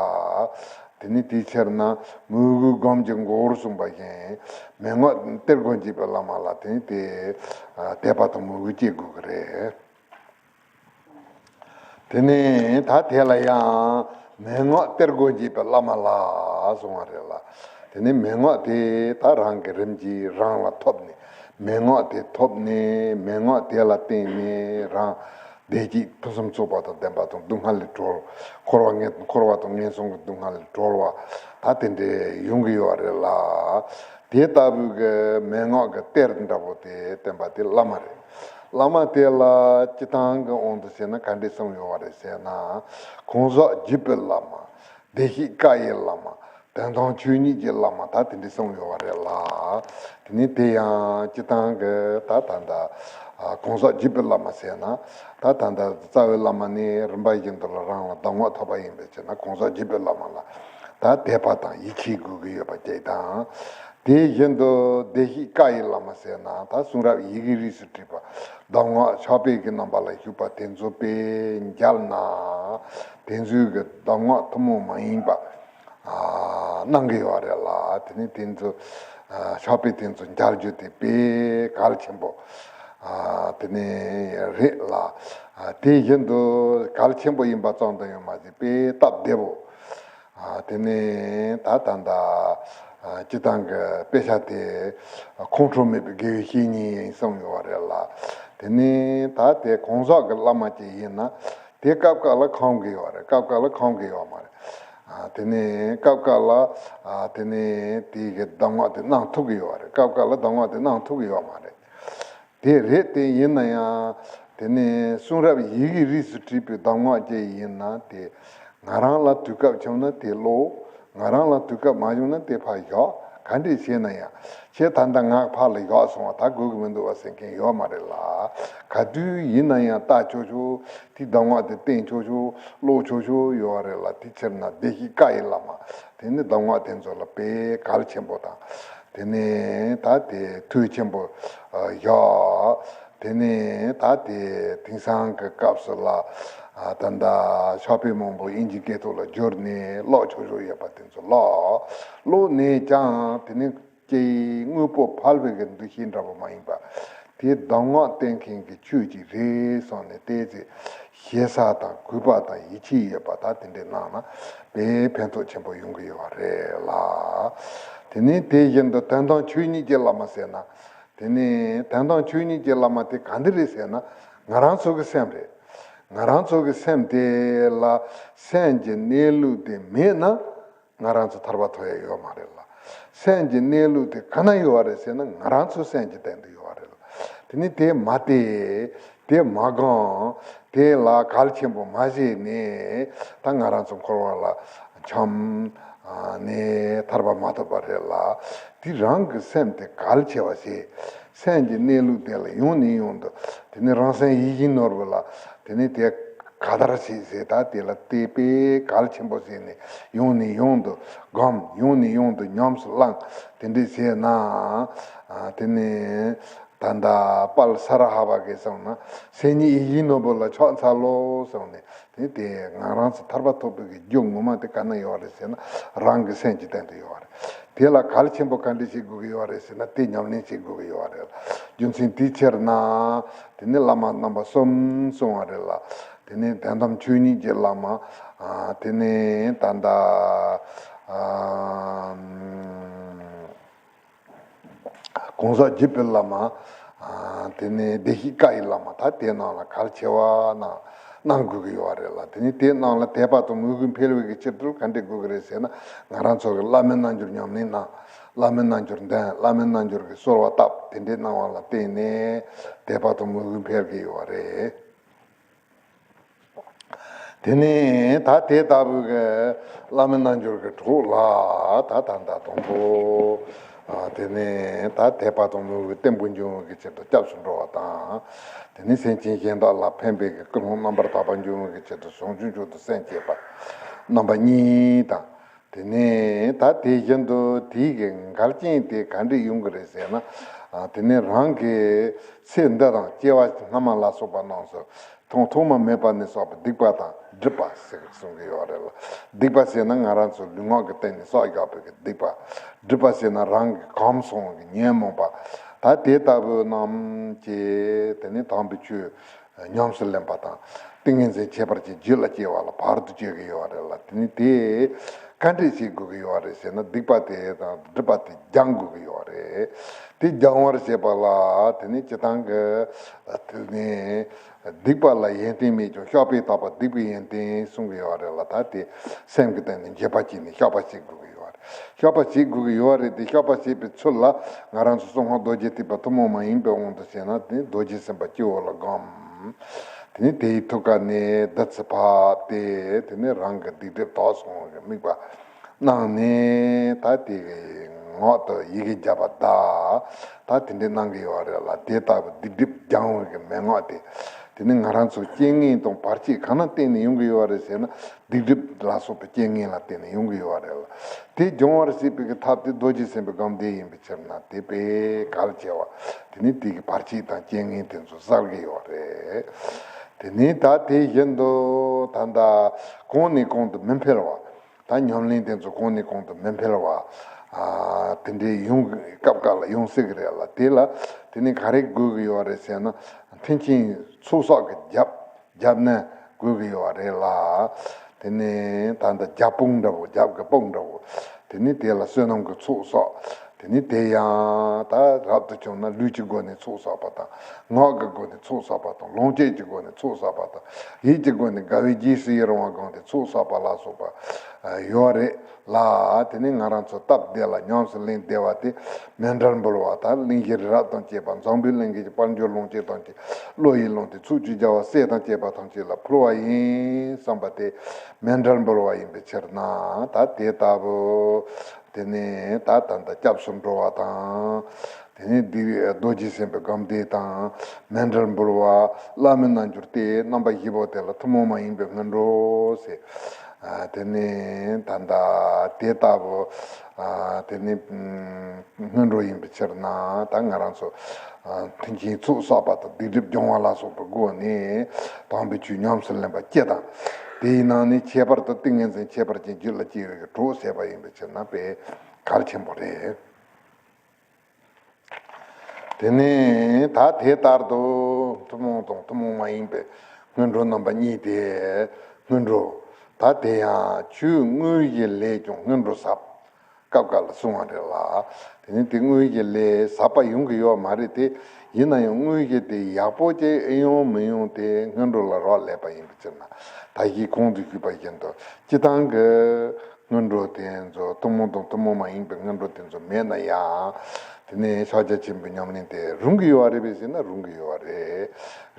དེ་ནི་དེའི་ཕྱིར་ན་མོས་གུས་སྒོམ་གྱི་མགོ་བོར་གསུངས་པ་བཞིན། མན་ངག་གཏེར་སྒོ་འབྱེད་པའི་བླ་མ་ལ་དེ་ནི་དེ་དད་པ་དང་མོས་གུས་སྐྱེ་དགོས་ཀྱི་རེད། དེ་ནས་ད་དེ་ལ་ཡང་མན་ངག་གཏེར་སྒོ་འབྱེད་པའི་བླ་མ་ལ་གསུང་བ་རེད་ལ། དེ་ནས་མན་ངག་དེ་ད་རང་གི་རིམ་གྱིས་རང་ལ་ཐོབ་ནས། མན་ངག་དེ་ཐོབ་ནས། མན་ངག་དེ་ལ་བརྟེན་ནས་རང་བདེ་སྐྱིད་ཕུན་སུམ་ཚོགས་པ་དང་ལྡན་པ་དང་། སྡུག་བསྔལ་ལས་གྲོལ། འཁོར་བ་ངན། འཁོར་བ་དང་ངན་སོང་གི་སྡུག་བསྔལ་ལས་གྲོལ་བ་ད་དེ་འདྲའི་ཡོང་གི་ཡོད་རེད་ལ། དེ་ལྟ་བུའི་གི་མན་ངག་གི་གཏེར་འདྲ་པོ་དེ་བསྟན་པ་དེ་བླ་མ་རེད། བླ་མ་དེ་ལ་སྤྱིར་བཏང་གི་དབང་དུ་བྱས་ན་ག་འདྲས་གསུངས་ཡོད་པ་རེད་ཟེར་ན། གང་ཟག་བརྒྱུད་པའི་བླ་མ། བདེ་གཤེགས་བཀའ་ཡི་བླ་མ། དོན་དམ་ཆོས་ཉིད་ཀྱི་བླ་མ། ད་དེ་འདྲས་གསུངས་ཡོད་པ་རེད་ལ། དེ་ནི་དེ་ཡང་སྤྱིར་བཏང་གི་ད་ད་ལྟ་གང་ཟག་བརྒྱུད་པའི་བླ་མ་ཟེར་ན། ད་ད་ལྟ་རྩ་བའི་བླ་མ་ནི་རིམ་པ་བཞིན་དུ་ལ་རང་ལ་གདམས་ངག་ཐོབ་པ་ཡིན་པའི་ཕྱིར་ན། གང་ཟག་བརྒྱུད་པའི་བླ་མ་ལ་ད་དད་པ་དང་ཡིད་ཆེས་དགོས་ཀྱི་ཡོད་པ་གཅིག་དང་། དེ་བཞིན་དུ་བདེ་གཤེགས་བཀའ་ཡི་བླ་མ་ཟེར་ན། ད་གསུང་རབ་ཡི་གེ་རིས་སུ་བྲིས་པ། གདམས་ངག་ཕྱག་དཔེ་གི་རྣམ་པ་ལ་བཞུགས་པ་དེ་ཚོ་དཔེ་མཇལ་ན། དེ་ཚོའི་གི་གདམས་ངག་ཐུན་མོང་མ་ཡིན་པ་ཨ་གནང་གི་ཡོད་རེད་ལ། དེ་ནི་དེ་ཚོ་ཨ་ཕྱག་དཔེ་དེ་ཚོ་མཇལ་རྒྱུ་དེ་དཔེ་གལ་ཆེན་པོ་ཨ་དེ་ནི་རེད་ལ། ཨ་དེ་བཞིན་དུ་གལ་ཆེན་པོ་ཡིན་པ་ཙམ་དུ་ཡང་མ་ཟད། དཔེ་སྟབས་བདེ་བོ། ཨ་དེ་ནས་ད་ད་ལྟ་ཨ་སྤྱིར་བཏང་གི་དཔེ་ཆ་དེ་ཁོང་ཁྲོ་མེད་པའི་དགེ་བའི་བཤེས་གཉེན་གསུངས་ཡོད་རེད་ལ། དེ་ནས་ད་དེ་གང་ཟག་གི་བླ་མ་ཅིག་ཡིན་ན་དེ་སྐབས་སྐབས་ལ་ཁོམ་གི་ཡོད་རེད། སྐབས་སྐབས་ལ་ཁོམ་གི་ཡོད་མ་རེད། ཨ་དེ་ནས་སྐབས་སྐབས་ལ་ཨ་དེ་ནས་དེ་གི་གདམས་ངག་དེ་གནང་ཐུབ་གི་ཡོད་རེད། སྐབས་སྐབས་ལ་གདམས་ངག་དེ་གནང་ཐུབ་གི་ཡོད་མ་རེད། དེ་རེད་དེ། ཡིན་ན་ཡང་དེ་ནས་གསུང་རབ་ཡི་གེ་རིས་སུ་བྲིས་པའི་གདམས་ངག་ཅིག་ཡིན་ན་དེ་ང་རང་ལ་དུས་སྐབས་བྱུང་ན་དེ་ཀློག། ང་རང་ལ་དུས་སྐབས་མ་བྱུང་ན་དེ་ཕར་བཞག། ག་འདྲས་བྱས་ན་ཡང་ཁྱེད་ད་ལྟ་ངག་ཕར་ལ་བཞག་སོང་བ། ད་དགོས་ཀྱི་མི་འདུག་བ་ཟེར་མཁན་ཡོད་མ་རེད་ལ། ག་དུས་ཡིན་ན་ཡང་ལྟ་ཆོག་ཆོག། དེ་གདམས་ངག་དེ་བསྟེན་ཆོག་ཆོག། ཀློག་ཆོག་ཆོག་ཡོད་རེད་ལ། དེ་ཕྱིར་ན་བདེ་གཤེགས་བཀའ་ཡི་བླ་མ་དེ་ནི་གདམས་ངག་དེ་ཚོ་ལ་དཔེ་གལ་ཆེན་པོ་དང་། དེ་ནས་ད་དེ་མཐུ་ཆེན་པོ་ཨ་བཞག། དེ་ནས་ད་དེ་དེང་སང་གི་སྐབས་སུ་ལ་ཨ་ད་ལྟ་ཕྱག་དཔེ་མང་པོ་དབྱིན་ཇིའི་སྐད་ཐོག་ལ་བསྒྱུར་ནས་ཀློག་ཆོག་ཆོག་ཡོད་པ་དེ་ཚོ་ཀློག། ཀློག་ནས་ཀྱང་དེ་ནི་ལྕེ་ཡི་དངོས་པོ་ཕལ་པའི་གི་འདུ་ཤེས་འདྲ་པོ་མ་ཡིན་པ། དེ་གདམས་ངག་བསྟེན་མཁན་གྱི་ཆོས་ཅིག་རེད་བསམ་ནས་བལྟས་ཚེ། ཞེ་ས་དང་གུས་པ་དང་ཡིད་ཆེས་ཡོད་པ་ད་དེ་འདྲས་གནང་ན་དཔེ་ཕན་ཐོགས་ཆེན་པོ་ཡོང་གི་ཡོད་རེད་ལ། དེ་ནས་དེ་བཞིན་དུ་དོན་དམ་ཆོས་ཉིད་ཀྱི་བླ་མ་ཟེར་ན། དེ་ནས་དོན་དམ་ཆོས་ཉིད་ཀྱི་བླ་མ་དེ་ག་འདི་རེད་ཟེར་ན། ང་རང་ཚོ་གི་སེམས་རེད། ང་རང་ཚོ་གི་སེམས་དེ་ལ་སེམས་ཀྱི་གནས་ལུགས་དེ་མེད་ན། ང་རང་ཚོ་ཐར་པ་ཐོབ་ཡ་ཡོད་མ་རེད་ལ། སེམས་ཀྱི་གནས་ལུགས་དེ་ག་ན་ཡོད་པ་རེད་ཟེར་ན། ང་རང་ཚོ་སེམས་ཀྱི་སྟེང་དུ་ཡོད་པ་རེད་ལ། དེ་ནི་དེ་མ་བལྟས། དེ་མ་སྒོམ། དེ་ལ་གལ་ཆེན་པོ་མ་བྱས་ནས་ད་ང་རང་ཚོ་འཁོར་བ་ལ་འཁྱམས་ནས་ཐར་པ་མ་ཐོབ་པ་རེད་ལ། དེ་རང་གི་སེམས་དེ་གལ་ཆེ་བ་བྱས། སེམས་ཀྱི་གནས་ལུགས་དེ་ལ་ཡང་ནས་ཡང་དུ། དེ་ནི་རང་སེམས་ཡིད་བཞིན་ནོར་བུ་ལ། དེ་ནི་དེ་ག་དར་ཞིག་ཟེར། ད་དེ་ལ་དད་པས་གལ་ཆེན་པོ་བྱས་ནས་ཡང་ནས་ཡང་དུ་སྒོམ། ཡང་ནས་ཡང་དུ་ཉམས་སུ་བླང་། དེ་འདྲས་བྱས་ན། ཨ་དེ་ནི་ད་ལྟ་དཔལ་ས་ར་ཧ་པ་གིས་གསུངས་ན། སེམས་ཉིད་ཡིད་བཞིན་ནོར་བུ་ལ་ཕྱག་འཚལ་ལོ་གསུངས་ནས། དེ་དེ་ང་རང་ཚོ་ཐར་པ་ཐོབ་པའི་གི་རྒྱུ་ངོ་མ་དེ་ག་ན་ཡོད་རེད་ཟེར་ན། རང་གི་སེམས་ཀྱི་སྟེང་དུ་ཡོད་རེད། དེ་ལ་གལ་ཆེན་པོ་ག་འདྲས་བྱེད་དགོས་ཀྱི་ཡོད་རེད་ཟེར་ན། དེ་ཉམས་ལེན་བྱེད་དགོས་ཀྱི་ཡོད་རེད། རྒྱུ་མཚན་དེའི་ཕྱིར་ན། དེ་ནི་བླ་མ་རྣམ་པ་གསུམ་གསུང་བ་རེད་ལ། དེ་ནི་དོན་དམ་ཆོས་ཉིད་ཀྱི་བླ་མ། ཨ་དེ་ནི་ད་ལྟ་ཨ་གང་ཟག་བརྒྱུད་པའི་བླ་མ། ཨ་དེ་ནས་བདེ་གཤེགས་བཀའ་ཡི་བླ་མ། ད་དེ་རྣམས་ལ་གལ་ཆེ་བ་རྣམས། གནང་དགོས་ཀྱི་ཡོད་རེད་ལ། དེ་ནས་དེའི་ནང་ལ་དད་པ་དང་མོས་གུས་འཕེལ་བའི་གི་ཆེད་དུ་ག་འདྲས་དགོས་ཀྱི་རེད་ཟེར་ན། ང་རང་ཚོ་གི་བླ་མའི་རྣལ་འབྱོར་ཉམས་ལེན་གནང་། བླ་མའི་རྣལ་འབྱོར་འདོན། བླ་མའི་རྣལ་འབྱོར་གྱི་གསོལ་བ་བཏབ། དེ་འདྲས་གནང་བ་ལ་བརྟེན་ནས་དད་པ་དང་མོས་གུས་འཕེལ་གྱི་ཡོད་རེད། དེ་ནས་ད་དེ་ལྟ་བུའི་གི་བླ་མའི་རྣལ་འབྱོར་གྱི་གྲོགས་ལ་ད་ད་ལྟ་དང་པོ། ཨ། དེ་ནས་ད་དད་པ་དང་མོས་གུས་བརྟན་པོ་འབྱུང་བའི་གི་ཆེད་དུ་སྐྱབས་སུ་འགྲོ་བ་དང་། དེ་ནས་སེམས་ཅན་གཞན་དག་ལ་ཕན་པའི་གི་ཀུན་སློང་རྣམ་པར་དག་པ་འབྱུང་བའི་གི་ཆེད་དུ་བྱང་ཆུབ་མཆོག་ཏུ་སེམས་བསྐྱེད་པ། རྣམ་པ་གཉིས་དང་། དེ་ནས་ད་དེ་བཞིན་དུ་དེའི་གི་འགལ་རྐྱེན་དེ་ག་འདྲས་ཡོང་གི་རེད་ཟེར་ན། ཨ། དེ་ནས་རང་གི་ཚེ་འདི་དང་སྐྱེ་བ་སྔ་མ་ལ་སོགས་པ་རྣམས་སུ་མཐོང་ཐོག་མ་མེད་པ་ནས་བསགས་པའི་སྡིག་པ་དང་སྒྲིབ་པ་ཟེར་གསུང་གི་ཡོད་རེད་ལ། སྡིག་པ་ཟེར་ན་ང་རང་ཚོ་ལུས་ངག་གི་སྟེང་ནས་བསགས་བཞག་པའི་གི་སྡིག་པ། སྒྲིབ་པ་ཟེར་ན་རང་གི་གོམས་སོང་བའི་གི་ཉོན་མོངས་པ། ད་དེ་ལྟ་བུ་རྣམས་ཀྱིས་དེ་ནས་དམ་པའི་ཆོས་ཉམས་སུ་ལེན་པ་དང་། ཏིང་ངེ་འཛིན་ཁྱད་པར་ཅན་རྒྱུད་ལ་སྐྱེ་བ་ལ་བར་དུ་གཅོད་ཀྱི་ཡོད་རེད་ལ། དེ་ནི་དེ་ག་འདྲས་བྱེད་དགོས་ཀྱི་ཡོད་རེད་ཟེར་ན། སྡིག་པ་དེ་དང་སྒྲིབ་པ་དེ་སྦྱང་དགོས་ཀྱི་ཡོད་རེད། དེ་སྦྱང་བར་བྱེད་པ་ལ་དེ་ནི་སྤྱིར་བཏང་གི་དེ་ནི་སྡིག་པ་ལ་ཡོན་ཏན་མེད་ཀྱང་བཤགས་པས་དག་པ་སྡིག་པའི་ཡོན་ཏན་གསུང་གི་ཡོད་རེད་ལ། ད་དེ་སེམས་ཀྱི་སྟེང་ནས་འགྱོད་པ་བྱས་ནས་བཤགས་པ་བྱེད་དགོས་ཀྱི་ཡོད་རེད། བཤགས་པ་བྱེད་དགོས་ཀྱི་ཡོད་རེད་དེ། བཤགས་པ་བྱེད་པའི་ཚུལ་ལ་ང་རང་ཚོ་གསང་སྔགས་རྡོ་རྗེ་ཐེག་པ་ཐུན་མོང་མ་ཡིན་པའི་དབང་དུ་བྱས་ན། དེ་རྡོ་རྗེ་སེམས་དཔའ་སྤྱི་བོ་ལ་བསྒོམ། དེ་ནས་དེའི་ཐུགས་ཀ་ནས་བདུད་རྩི་ཕབ་སྟེ། དེ་ནས་རང་གི་སྡིག་སྒྲིབ་དག་སོང་བའི་དམིགས་པ་གནང་ནས། ད་དེ་གི་ངག་ཏུ་ཡི་གེ་བརྒྱ་པ་བཟླས། ད་དེ་འདྲས་གནང་གི་ཡོད་རེད་ལ། དེ་ལྟ་བུ་སྡིག་སྒྲིབ་སྦྱང་བའི་གི་མན་ངག་དེ། དེ་ནི་ང་རང་ཚོ་རྐྱེན་ངན་དང་བར་ཆད་གང་ལ་བརྟེན་ནས་ཡོང་གི་ཡོད་རེད་ཟེར་ན། སྡིག་སྒྲིབ་ལ་སོགས་པའི་རྐྱེན་ངན་ལ་བརྟེན་ནས་ཡོང་གི་ཡོད་རེད་ལ། དེ་སྦྱོང་བར་བྱེད་པའི་གི་ཐབས་དེ་རྡོ་རྗེ་སེམས་དཔའི་སྒོམ་བཟླས་ཡིན་པའི་ཕྱིར་ན། དེ་དཔེ་གལ་ཆེ་བ། དེ་ནི་དེ་གི་བར་ཆད་དང་རྐྱེན་ངན་དེ་ཚོ་བསལ་གི་ཡོད་རེད། དེ་ནི་ད་དེ་བཞིན་དུ་ད་ལྟ་གོང་ནས་གོང་དུ་མི་འཕེལ་བ། ད་ཉམས་ལེན་དེ་ཚོ་གོང་ནས་གོང་དུ་མི་འཕེལ་བ། ཨ། དེ་འདྲའི་ཡོང་སྐབས་འགའ་ལ་ཡོང་སྲིད་གི་རེད་ལ། དེ་ལ་དེ་ནི་ག་རེ་དགོས་ཀྱི་ཡོད་རེད་ཟེར་ན། མཐུན་རྐྱེན་ཚོགས་བསགས་ཀྱི་རྒྱབ། རྒྱབ་ནས་དགོས་ཀྱི་ཡོད་རེད་ལ། དེ་ནས་ད་ལྟ་རྒྱབ་དཔུང་འདྲ་བོ། རྒྱབ་ཀྱི་དཔུང་འདྲ་བོ། དེ་ནས་དེ་ལ་བསོད་ནམས་ཀྱི་ཚོགས་བསགས། དེ་ནས་དེ་ཡང་ད་རབ་ཏུ་བྱུང་ན་ལུས་ཀྱི་སྒོ་ནས་ཚོགས་བསགས་པ་དང་། ངག་གི་སྒོ་ནས་ཚོགས་བསགས་པ་དང་། ལོངས་སྤྱོད་ཀྱི་སྒོ་ནས་ཚོགས་བསགས་པ་དང་། ཡིད་ཀྱི་སྒོ་ནས་དགའ་བའི་རྗེས་སུ་ཡི་རང་བ་བསྒོམས་ཏེ་ཚོགས་བསགས་པ་ལ་སོགས་པ་ཡོད་རེད་ལ། དེ་ནས་ང་རང་ཚོ་སྟབས་བདེ་ལ་ཉམས་སུ་ལེན་བདེ་བ་དེ། མཎྜལ་འབུལ་བ་དང་། གླིང་བཞི་རི་རབ་དང་བཅས་པ། འཛམ་བུའི་གླིང་གི་དཔལ་འབྱོར་ལོངས་སྤྱོད་ཐམས་ཅད། བློ་ཡི་ལོངས་སྤྱོད་ཚོགས་ཀྱི་རྒྱལ་བ་སྲས་དང་བཅས་པ་ཐམས་ཅད་ལ་ཕུལ་བ་ཡིན་བསམ་པ་དེ་མཎྜལ་འབུལ་བ་ཡིན་པའི་ཕྱིར་ན། ད་དེ་ལྟ་བུ་དེ་ནས་ད་ད་ལྟ་སྐྱབས་སུ་འགྲོ་བ་དང་། དེ་ནས་འདི་རྡོ་རྗེ་སེམས་དཔའི་སྒོམ་བཟླས་དང་། མཎྜལ་འབུལ་བ། བླ་མའི་རྣལ་འབྱོར་དེ་རྣམ་པ་བཞི་པོ་དེ་ལ་ཐུན་མོང་མ་ཡིན་པའི་སྔོན་འགྲོ་ཟེར། ཨ། དེ་ནས་ད་ལྟ་དེ་ལྟ་བུ། ཨ། དེ་ནས་སྔོན་འགྲོ་ཡིན་པའི་ཕྱིར་ན། ད་ང་རང་ཚོ་མཐུན་རྐྱེན་ཚོགས་བསགས་པ་དང་། སྡིག་སྒྲིབ་སྦྱོང་བ་ལ་སོགས་པའི་སྒོ་ནས་དམ་པའི་ཆོས་ཉམས་སུ་ལེན་པ་སྤྱི་དང་། དེའི་ནང་ནས་ཁྱད་པར་དུ་ཏིང་ངེ་འཛིན་ཁྱད་པར་ཅན་རྒྱུད་ལ་སྐྱེ་བའི་གི་གྲོགས་བྱས་པ་ཡིན་པའི་ཕྱིར་ན་དཔེ་གལ་ཆེན་པོ་རེད། དེ་ནས་ད་དེ་ལྟར་དུ་ཐུན་མོང་དང་ཐུན་མོང་མ་ཡིན་པའི་སྔོན་འགྲོ་རྣམ་པ་གཉིས་ཏེ། སྔོན་འགྲོ། ད་དེ་ཡང་ཆོས་དངོས་གཞི་ལས་ཀྱང་སྔོན་འགྲོ་ཟབ། སྐབས་འགའ་ལ་གསུང་བ་རེད་ལ། དེ་ནི་དེ་དངོས་གཞི་ལས་ཟབ་པ་ཡོང་གི་ཡོད་མ་རེད་དེ། ཡིན་ན་ཡང་དངོས་གཞི་དེ་ཡག་པོ་ཅིག་ཨེ་ཡོང་མི་ཡོང་དེ་སྔོན་འགྲོ་ལ་རག་ལས་པ་ཡིན་པའི་ཕྱིར་ན། ད་གིན་གོང་དུ་ཞུས་པ་བཞིན་དུ་སྤྱིར་བཏང་གི་སྔོན་འགྲོ་དེ་ཚོ། ཐུན་མོང་དང་ཐུན་མོང་མ་ཡིན་པའི་སྔོན་འགྲོ་དེ་ཚོ་མེད་ན་ཡང་། དེ་ནས་ཕྱག་རྒྱ་ཆེན་པོའི་ཉམས་ལེན་དེ་རུང་གི་ཡོད་རེད་པས་ཟེར་ན་རུང་གི་ཡོད་རེད།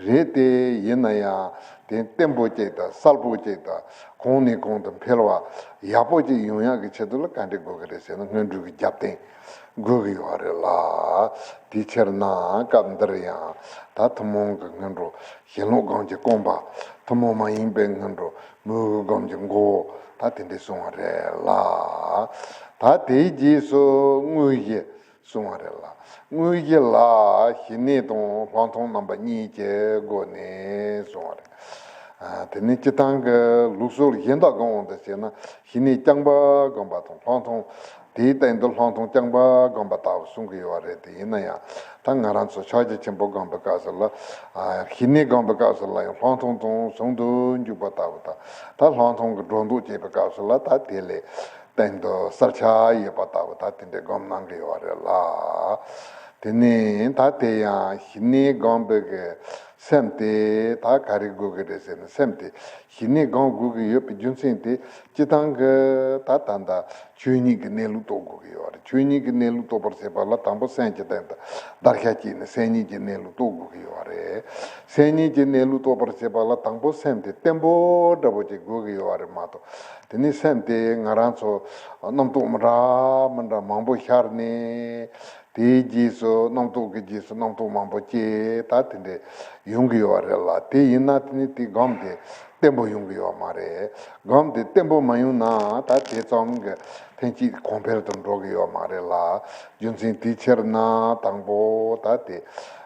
རེད་དེ། ཡིན་ན་ཡང་དེ་བརྟན་པོ་ཅིག་དང་གསལ་པོ་ཅིག་དང་། གོང་ནས་གོང་དུ་འཕེལ་བ་ཡག་པོ་ཅིག་ཡོང་ཡག་གི་ཆེད་དུ་ལ་ག་འདྲ་དགོས་ཀྱི་རེད་ཟེར་ན། སྔོན་འགྲོ་གི་རྒྱབ་རྟེན་དགོས་ཀྱི་ཡོད་རེད་ལ། དེའི་ཕྱིར་ན་སྐབས་འདིར་ཡང་ད་ཐུན་མོང་གི་སྔོན་འགྲོ་ཞེན་ལོག་སྒོམ་གྱི་རྐང་པ། ཐུན་མོང་མ་ཡིན་པའི་སྔོན་འགྲོ་མོས་གུས་སྒོམ་གྱི་མགོ་བོ། ད་དེ་འདྲ་གསུངས་པ་རེད་ལ། ད་དེའི་རྗེས་སུ་དངོས་གཞི་གསུངས་པ་རེད་ལ། དངོས་གཞི་ལ་ཞི་གནས་དང་ལྷག་མཐོང་རྣམ་པ་གཉིས་ཀྱི་སྒོ་ནས་གསུངས་པ་རེད། ཨ། དེ་ནི་སྤྱིར་བཏང་གི་ལུགས་སྲོལ་གཞན་དག་གི་དབང་དུ་བྱས་ན། ཞི་གནས་རྐྱང་པ་སྒོམ་པ་དང་ལྷག་མཐོང་། དེའི་སྟེང་དུ་ལྷག་མཐོང་རྐྱང་པ་སྒོམ་པ་ལྟ་བུ་གསུང་གི་ཡོད་རེད་དེ། ཡིན་ན་ཡང་ད་ང་རང་ཚོ་ཕྱག་རྒྱ་ཆེན་པོ་སྒོམ་པའི་སྐབས་སུ་ལ། ཨ། ཞི་གནས་སྒོམ་པའི་སྐབས་སུ་ལ་ཡང་ལྷག་མཐོང་དང་ཟུང་དུ་འཇུག་པ་ལྟ་བུ་དང་། ད་ལྷག་མཐོང་གི་སྒྲོ་འདོགས་བཅད་པའི་སྐབས་སུ་ལ་ད་དེ་ལས་སྟེང་དུ་གསལ་ཆ་ཡོད་པ་ལྟ་བུ། ད་དེ་འདྲའི་སྒོམ་གནང་གི་ཡོད་རེད་ལ། དེ་ནས་ད་དེ་ཡང་ཞི་གནས་སྒོམ་པའི་གི་ སེམས་དེ་ད་ག་རེ་དགོས་ཀྱི་རེད་ཟེར་ན། སེམས་དེ་ཞི་གནས་སྒོམ་དགོས་ཀྱི་ཡོད་པའི་རྒྱུ་མཚན་དེ་སྤྱིར་བཏང་གི་ད་ད་ལྟ་ཆོས་ཉིད་ཀྱི་གནས་ལུགས་རྟོགས་དགོས་ཀྱི་ཡོད་རེད། ཆོས་ཉིད་ཀྱི་གནས་ལུགས་རྟོགས་པར་བྱེད་པ་ལ་དང་པོ་སེམས་ཀྱི་སྟེང་དུ་བརྡར་ཤ་བཅད་ནས་སེམས་ཉིད་ཀྱི་གནས་ལུགས་རྟོགས་དགོས་ཀྱི་ཡོད་རེད། སེམས་ཉིད་ཀྱི་གནས་ལུགས་རྟོགས་པར་བྱེད་པ་ལ་དང་པོ་སེམས་དེ་བརྟན་པོ་འདྲ་པོ་ཅིག་དགོས་ཀྱི་ཡོད་རེད་མ་གཏོགས། དེ་ནས་སེམས་དེ་ང་རང་ཚོ་རྣམ་རྟོག་མི་འདྲ་མི་འདྲ་མང་པོ་ཤར་ནས། དེའི་རྗེས་སུ་རྣམ་རྟོག་གི་རྗེས་སུ་རྣམ་རྟོག་མང་པོ་སྐྱེས། ད་དེ་འདྲ་ཡོང་གི་ཡོད་རེད་ལ། དེ་ཡིན་ན་དེ་ནི་དེ་སྒོམ་དེ་བརྟན་པོ་ཡོང་གི་ཡོད་མ་རེད། སྒོམ་དེ་བརྟན་པོ་མ་ཡོང་ན་ད་དེ་ཙམ་གྱི་ཐེངས་གཅིག་གོང་འཕེལ་དུ་འགྲོ་གི་ཡོད་མ་རེད་ལ། རྒྱུ་མཚན་དེའི་ཕྱིར་ན་དང་པོ་ད་དེ་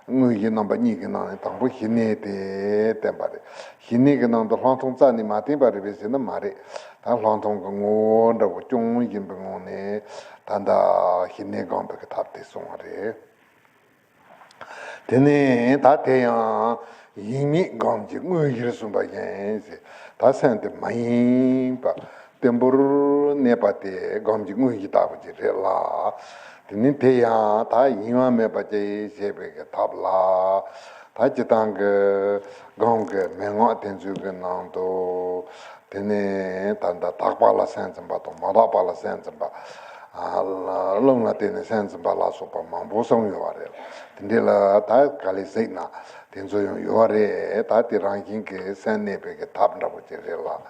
དངོས་གཞི་རྣམ་པ་གཉིས་ཀྱི་ནང་ནས་དང་པོ་ཞི་གནས་དེ་བསྟན་པ་རེད། ཞི་གནས་ཀྱི་ནང་དུ་ལྷག་མཐོང་རྩ་ནས་མ་བསྟན་པ་རེད་པས་ཟེར་ན་མ་རེད། ད་ལྷག་མཐོང་གི་ངོ་བོ་འདྲ་པོ་སྐྱོང་བཞིན་པའི་ངང་ནས་ད་ལྟ་ཞི་གནས་སྒོམ་པའི་གི་ཐབས་དེ་གསུངས་པ་རེད། དེ་ནས་ད་དེ་ཡང་ཡེངས་མེད་སྒོམ་གྱི་དངོས་གཞིར་གསུངས་པ་བཞིན་ཞེས། ད་སེམས་དེ་མ་ཡེངས་པ་བརྟན་པོར་གནས་པ་དེ་སྒོམ་གྱི་དངོས་གཞི་ལྟ་བུ་ཅིག་རེད་ལ། དེ་ནས་དེ་ཡང་ད་ཡེངས་པ་མེད་པ་ཅིག་བྱེད་པའི་གི་ཐབས་ལ། ད་སྤྱིར་བཏང་གི་སྒོམ་གྱི་མན་ངག་དེ་ཚོའི་གི་ནང་དུ། དེ་ནས་ད་ལྟ་དག་པ་ལ་སེམས་ཙམ་པ་དང་མ་དག་པ་ལ་སེམས་ཙམ་པ། ཨ། རླུང་ལ་བརྟེན་ནས་སེམས་ཙམ་པ་ལ་སོགས་པ་མང་པོ་གསུངས་ཡོད་པ་རེད། དེ་འདྲ་ལ་ད་ག་ལེར་གཟིགས་ན་དེ་ཚོ་ཡང་ཡོད་པ་རེད། ད་དེ་རང་བཞིན་གྱིས་སེམས་གནས་པའི་གི་ཐབས་འདྲ་པོ་ཅིག་རེད་ལ།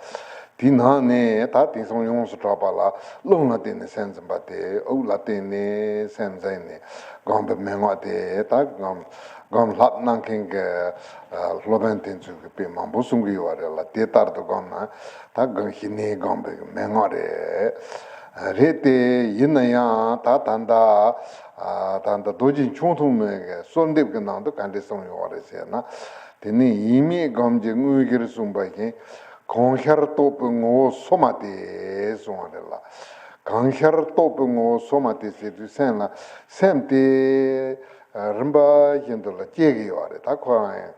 དེའི་ནང་ནས་ད་དེང་སང་ཡོངས་སུ་གྲགས་པ་ལ་རླུང་ལ་བརྟེན་ནས་སེམས་ཙམ་པ་དེ། དབུགས་ལ་བརྟེན་ནས་སེམས་འཛིན་ནས་སྒོམ་པའི་མན་ངག་དེ་ད་སྒོམ་སྒོམ་བསླབ་གནང་མཁན་གྱི་ཨ་སློབ་དཔོན་དེ་ཚོས་གི་དཔེ་མང་པོ་གསུང་གི་ཡོད་པ་རེད་ལ། དེ་ལྟར་དུ་སྒོམ་ན་ད་སྒོམ་ཞི་གནས་སྒོམ་པའི་གི་མན་ངག་རེད། རེད་དེ་ཡིན་ན་ཡང་ད་ད་ལྟ་ཨ་ད་ལྟ་རྡོ་རྗེ་འཆང་ཐུང་མའི་གི་གསོལ་འདེབས་ཀྱི་ནང་དུ་ག་འདྲས་གསུངས་ཡོད་པ་རེད་ཟེར་ན། དེ་ནས་ཡེངས་མེད་སྒོམ་གྱི་དངོས་གཞིར་གསུངས་པ་བཞིན་གང་ཤར་རྟོགས་པའི་ངོ་བོ་སོ་མ་སྟེ་གསུངས་པ་རེད་ལ། གང་ཤར་རྟོགས་པའི་ངོ་བོ་སོ་མ་སྟེ་ཟེར་དུས་སེམས་ལ་སེམས་དེ་རིམ་པ་བཞིན་དུ་ལ་སྐྱེ་གི་ཡོད་རེད། ད་ཁོ་རང་ཡང་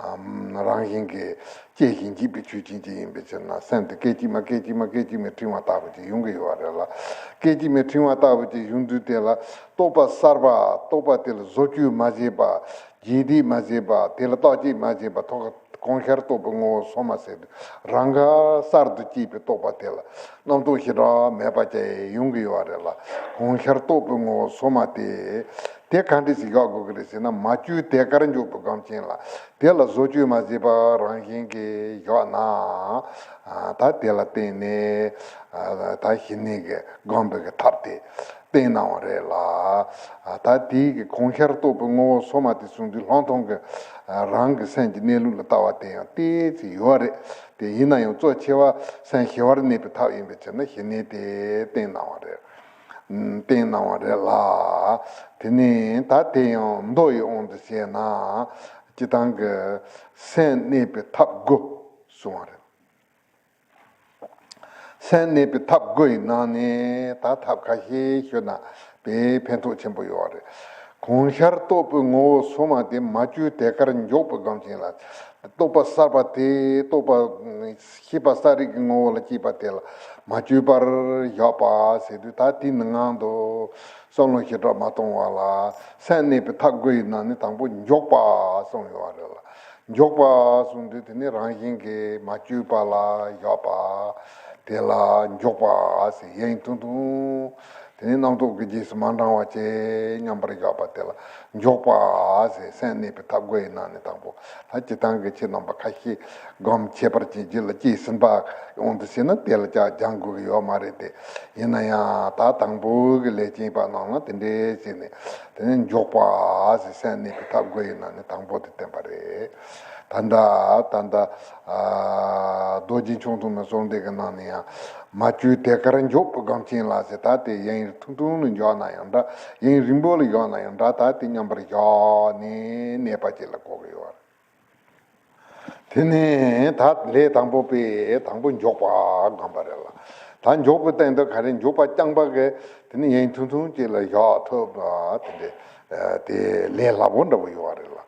ཨམ་རང་བཞིན་གྱིས་སྐྱེ་ཞིང་འཇིག་པའི་ཆོས་ཅན་གཅིག་ཡིན་པའི་ཕྱིར་ན། སེམས་དེ་སྐད་ཅིག་མ་སྐད་ཅིག་མ་སྐད་ཅིག་མའི་ཕྲེང་བ་ལྟ་བུ་ཅིག་ཡོང་གི་ཡོད་རེད་ལ། སྐད་ཅིག་མའི་ཕྲེང་བ་ལྟ་བུ་ཅིག་ཡོང་དུས་དེ་ལ་རྟོག་པ་གསར་པ། རྟོག་པ་དེ་ལ་བཟོ་བཅོས་མ་བྱས་པ། རྗེས་འདེད་མ་བྱས་པ། དེ་ལ་བརྟག་དཔྱད་མ་བྱས་པ་ཐོག་གང་ཤར་རྟོགས་པའི་ངོ་བོ་སོ་མ་ཟེར་དུས་རང་ག་གསར་དུ་སྐྱེས་པའི་རྟོག་པ་དེ་ལ་རྣམ་རྟོག་ཞེ་དྲག་མེད་པ་ཅིག་ཡོང་གི་ཡོད་རེད་ལ། གང་ཤར་རྟོགས་པའི་ངོ་བོ་སོ་མ་སྟེ། དེ་ག་འདྲས་ཞིག་བཞག་དགོས་ཀྱི་རེད་ཟེར་ན། མ་བཅོས་དེ་ཀར་འཇོག་པའི་སྒོམ་ཆེན་ལ། དེ་ལ་བཟོ་བཅོས་མ་བྱས་པ་རང་བཞིན་གྱིས་བཞག་ན། ཨ་ད་དེ་ལ་བརྟེན་ནས་ཨ་ད་ཞི་གནས་ཀྱི་སྒོམ་པའི་གི་ཐབས་དེ་བསྟན་གནང་བ་རེད་ལ། ཨ་ད་དེའི་གི་གང་ཤར་རྟོགས་པའི་ངོ་བོ་སོ་མ་སྟེ་གསུངས་དུས་ལྷག་མཐོང་གི་ཨ་རང་གི་སེམས་ཀྱི་གནས་ལུགས་ལ་ལྟ་བ་དེ་ཡང་ཏོག་ཙམ་ཡོད་རེད། དེ་ཡིན་ན་ཡང་གཙོ་ཆེ་བ་སེམས་ཞི་བར་གནས་པའི་ཐབས་ཡིན་པའི་ཕྱིར་ན་ཞི་གནས་དེ་བསྟན་གནང་བ་རེད། བསྟན་གནང་བ་རེད་ལ། དེ་ནས་ད་དེ་ཡང་མདོ་ཡི་དབང་དུ་བྱས་ན། སྤྱིར་བཏང་གི་སེམས་གནས་པའི་ཐབས་དགུ་གསུངས་པ་རེད། སེམས་གནས་པའི་ཐབས་དགུ་ཡི་ནང་ནས་ད་ཐབས་ཁ་ཤས་ཞུས་ན་དཔེ་ཕན་ཐོགས་ཆེན་པོ་ཡོད་རེད། གང་ཤར་རྟོགས་པའི་ངོ་བོ་སོ་མ་སྟེ་མ་བཅོས་དེ་ཀར་འཇོག་པའི་སྒོམ་ཆེན་ལ། རྟོག་པ་གསར་པ་དེ་རྟོག་པ་ཤེས་པ་གསར་རིག་གི་ངོ་བོ་ལ་སྐྱེས་པ་དེ་ལ་མ་བཅོས་པར་བཞག་པ་ཟེར་དུས། ད་དེའི་ནང་དུ་བསམ་བློ་ཞེ་དྲག་མ་གཏོང་བ་ལ། སེམས་གནས་པའི་ཐབས་དགུ་ཡི་ནང་ནས་དང་པོ་འཇོག་པ་གསུངས་ཡོད་རེད་ལ། འཇོག་པ་གསུངས་དུས་དེ་ནི་རང་བཞིན་གྱིས་མ་བཅོས་པ་ལ་བཞག་པ། དེ་ལ་འཇོག་པ་ཟེར། གཡས་ཐུང་ཐུང་། དེ་ནས་རྣམ་རྟོག་གི་རྗེས་སུ་མ་འབྲང་བ་བྱས་མཉམ་པར་བཞག་པ་དེ་ལ་འཇོག་པ་ཟེར། སེམས་གནས་པའི་ཐབས་དགུ་ཡི་ནང་ནས་དང་པོ། ད་སྤྱིར་བཏང་གི་ཁྱེད་རྣམ་པ་ཁ་ཤས་སྒོམ་ཁྱད་པར་ཅན་རྒྱུད་ལ་སྐྱེས་ཟིན་པ་དབང་དུ་བྱས་ན་དེ་ལ་ཅག་སྦྱང་དགོས་ཀྱི་ཡོད་མ་རེད་དེ། ཡིན་ན་ཡང་ད་དང་པོ་གི་ལས་ཅན་པ་རྣམས་ལ་དེ་འདྲས་བྱས་ནས། དེ་ནས་འཇོག་པ་ཟེར། སེམས་གནས་པའི་ཐབས་དགུ་ཡི་ནང་ནས་དང་པོ་དེ་བསྟན་པ་རེད། ད་ལྟ་ད་ལྟ་ཨ་རྡོ་རྗེ་འཆང་ཐུང་མའི་གསོལ་འདེབས་ཀྱི་ནང་ནས་ཡང་། མ་བཅོས་དེ་ཀར་འཇོག་པའི་སྒོམ་ཆེན་ལ་ཟེར། ད་དེ་གཡས་ཐུང་ཐུང་ལ་འཇོག་ན་ཡང་འདྲ། གཡས་རིང་པོ་ལ་འཇོག་ན་ཡང་འདྲ། ད་དེ་མཉམ་པར་བཞག་ནས་གནས་པ་ཅིག་ལ་གོ་གི་ཡོད་རེད། དེ་ནས་ད་ལས་དང་པོ་པས་དང་པོ་འཇོག་པ་སྒོམ་པ་རེད་ལ། ད་འཇོག་པའི་སྟེང་དུ་ག་རེ། འཇོག་པ་རྐྱང་པ་གིས་དེ་ནི་གཡས་ཐུང་ཐུང་ཅིག་ལ་བཞག་ཐུབ་པ་དེ་འདྲས། དེ་ལས་སླ་པོ་འདྲ་པོ་ཡོད་རེད་ལ།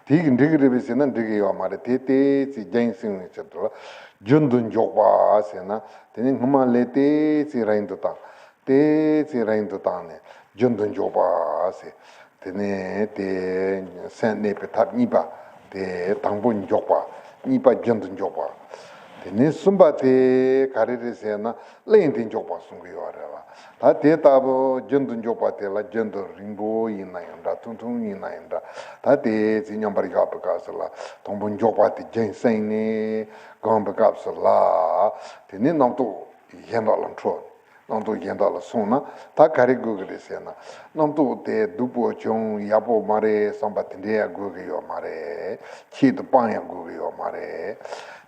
དེ་གིས་འགྲིག་གི་རེད་པས་ཟེར་ན་འགྲིག་གི་ཡོད་མ་རེད། དེ་ཏོག་ཙམ་རྒྱུན་བསྲིང་བའི་ཆེད་དུ་ལ། རྒྱུན་དུ་འཇོག་པ་ཟེར་ན། དེ་ནི་སྔོན་མ་ལས་ཏོག་ཙམ་རིང་དུ་བཏང་། ཏོག་ཙམ་རིང་དུ་བཏང་ནས་རྒྱུན་དུ་འཇོག་པ་ཟེར། དེ་ནས་དེ་སེམས་གནས་པའི་ཐབས་གཉིས་པ། དེ་དང་པོ་འཇོག་པ། གཉིས་པ་རྒྱུན་དུ་འཇོག་པ། དེ་ནས་གསུམ་པ་དེ་ག་རེ་རེད་ཟེར་ན་གླེང་སྟེ་འཇོག་པ་གསུང་གི་ཡོད་རེད་བ། ད་དེ་ལྟ་བུ་རྒྱུན་དུ་འཇོག་པ་དེ་ལ་རྒྱུན་དུ་རིང་པོ་ཡིན་ན་ཡང་འདྲ། ཐུང་ཐུང་ཡིན་ན་ཡང་འདྲ། ད་དེ་ཚེ་མཉམ་པར་བཞག་པའི་སྐབས་སུ་ལ་དང་པོ་འཇོག་པ་དེ་རྒྱུན་བསྲིངས་ནས་བསྒོམ་པའི་སྐབས་སུ་ལ། དེ་ནས་རྣམ་རྟོག་གཞན་དག་ལ་འཕྲོ། རྣམ་རྟོག་གཞན་དག་ལ་སོང་ན་ད་ག་རེ་དགོས་ཀྱི་རེད་ཟེར་ན། རྣམ་རྟོག་དེ་སྡུག་པོ་བྱུང་ཡག་པོ་མ་རེད་བསམ་པ་དེ་འདྲའི་ཡང་དགོས་ཀྱི་ཡོད་མ་རེད། ཆེད་དུ་སྤང་ཡང་དགོས་ཀྱི་ཡོད་མ་རེད།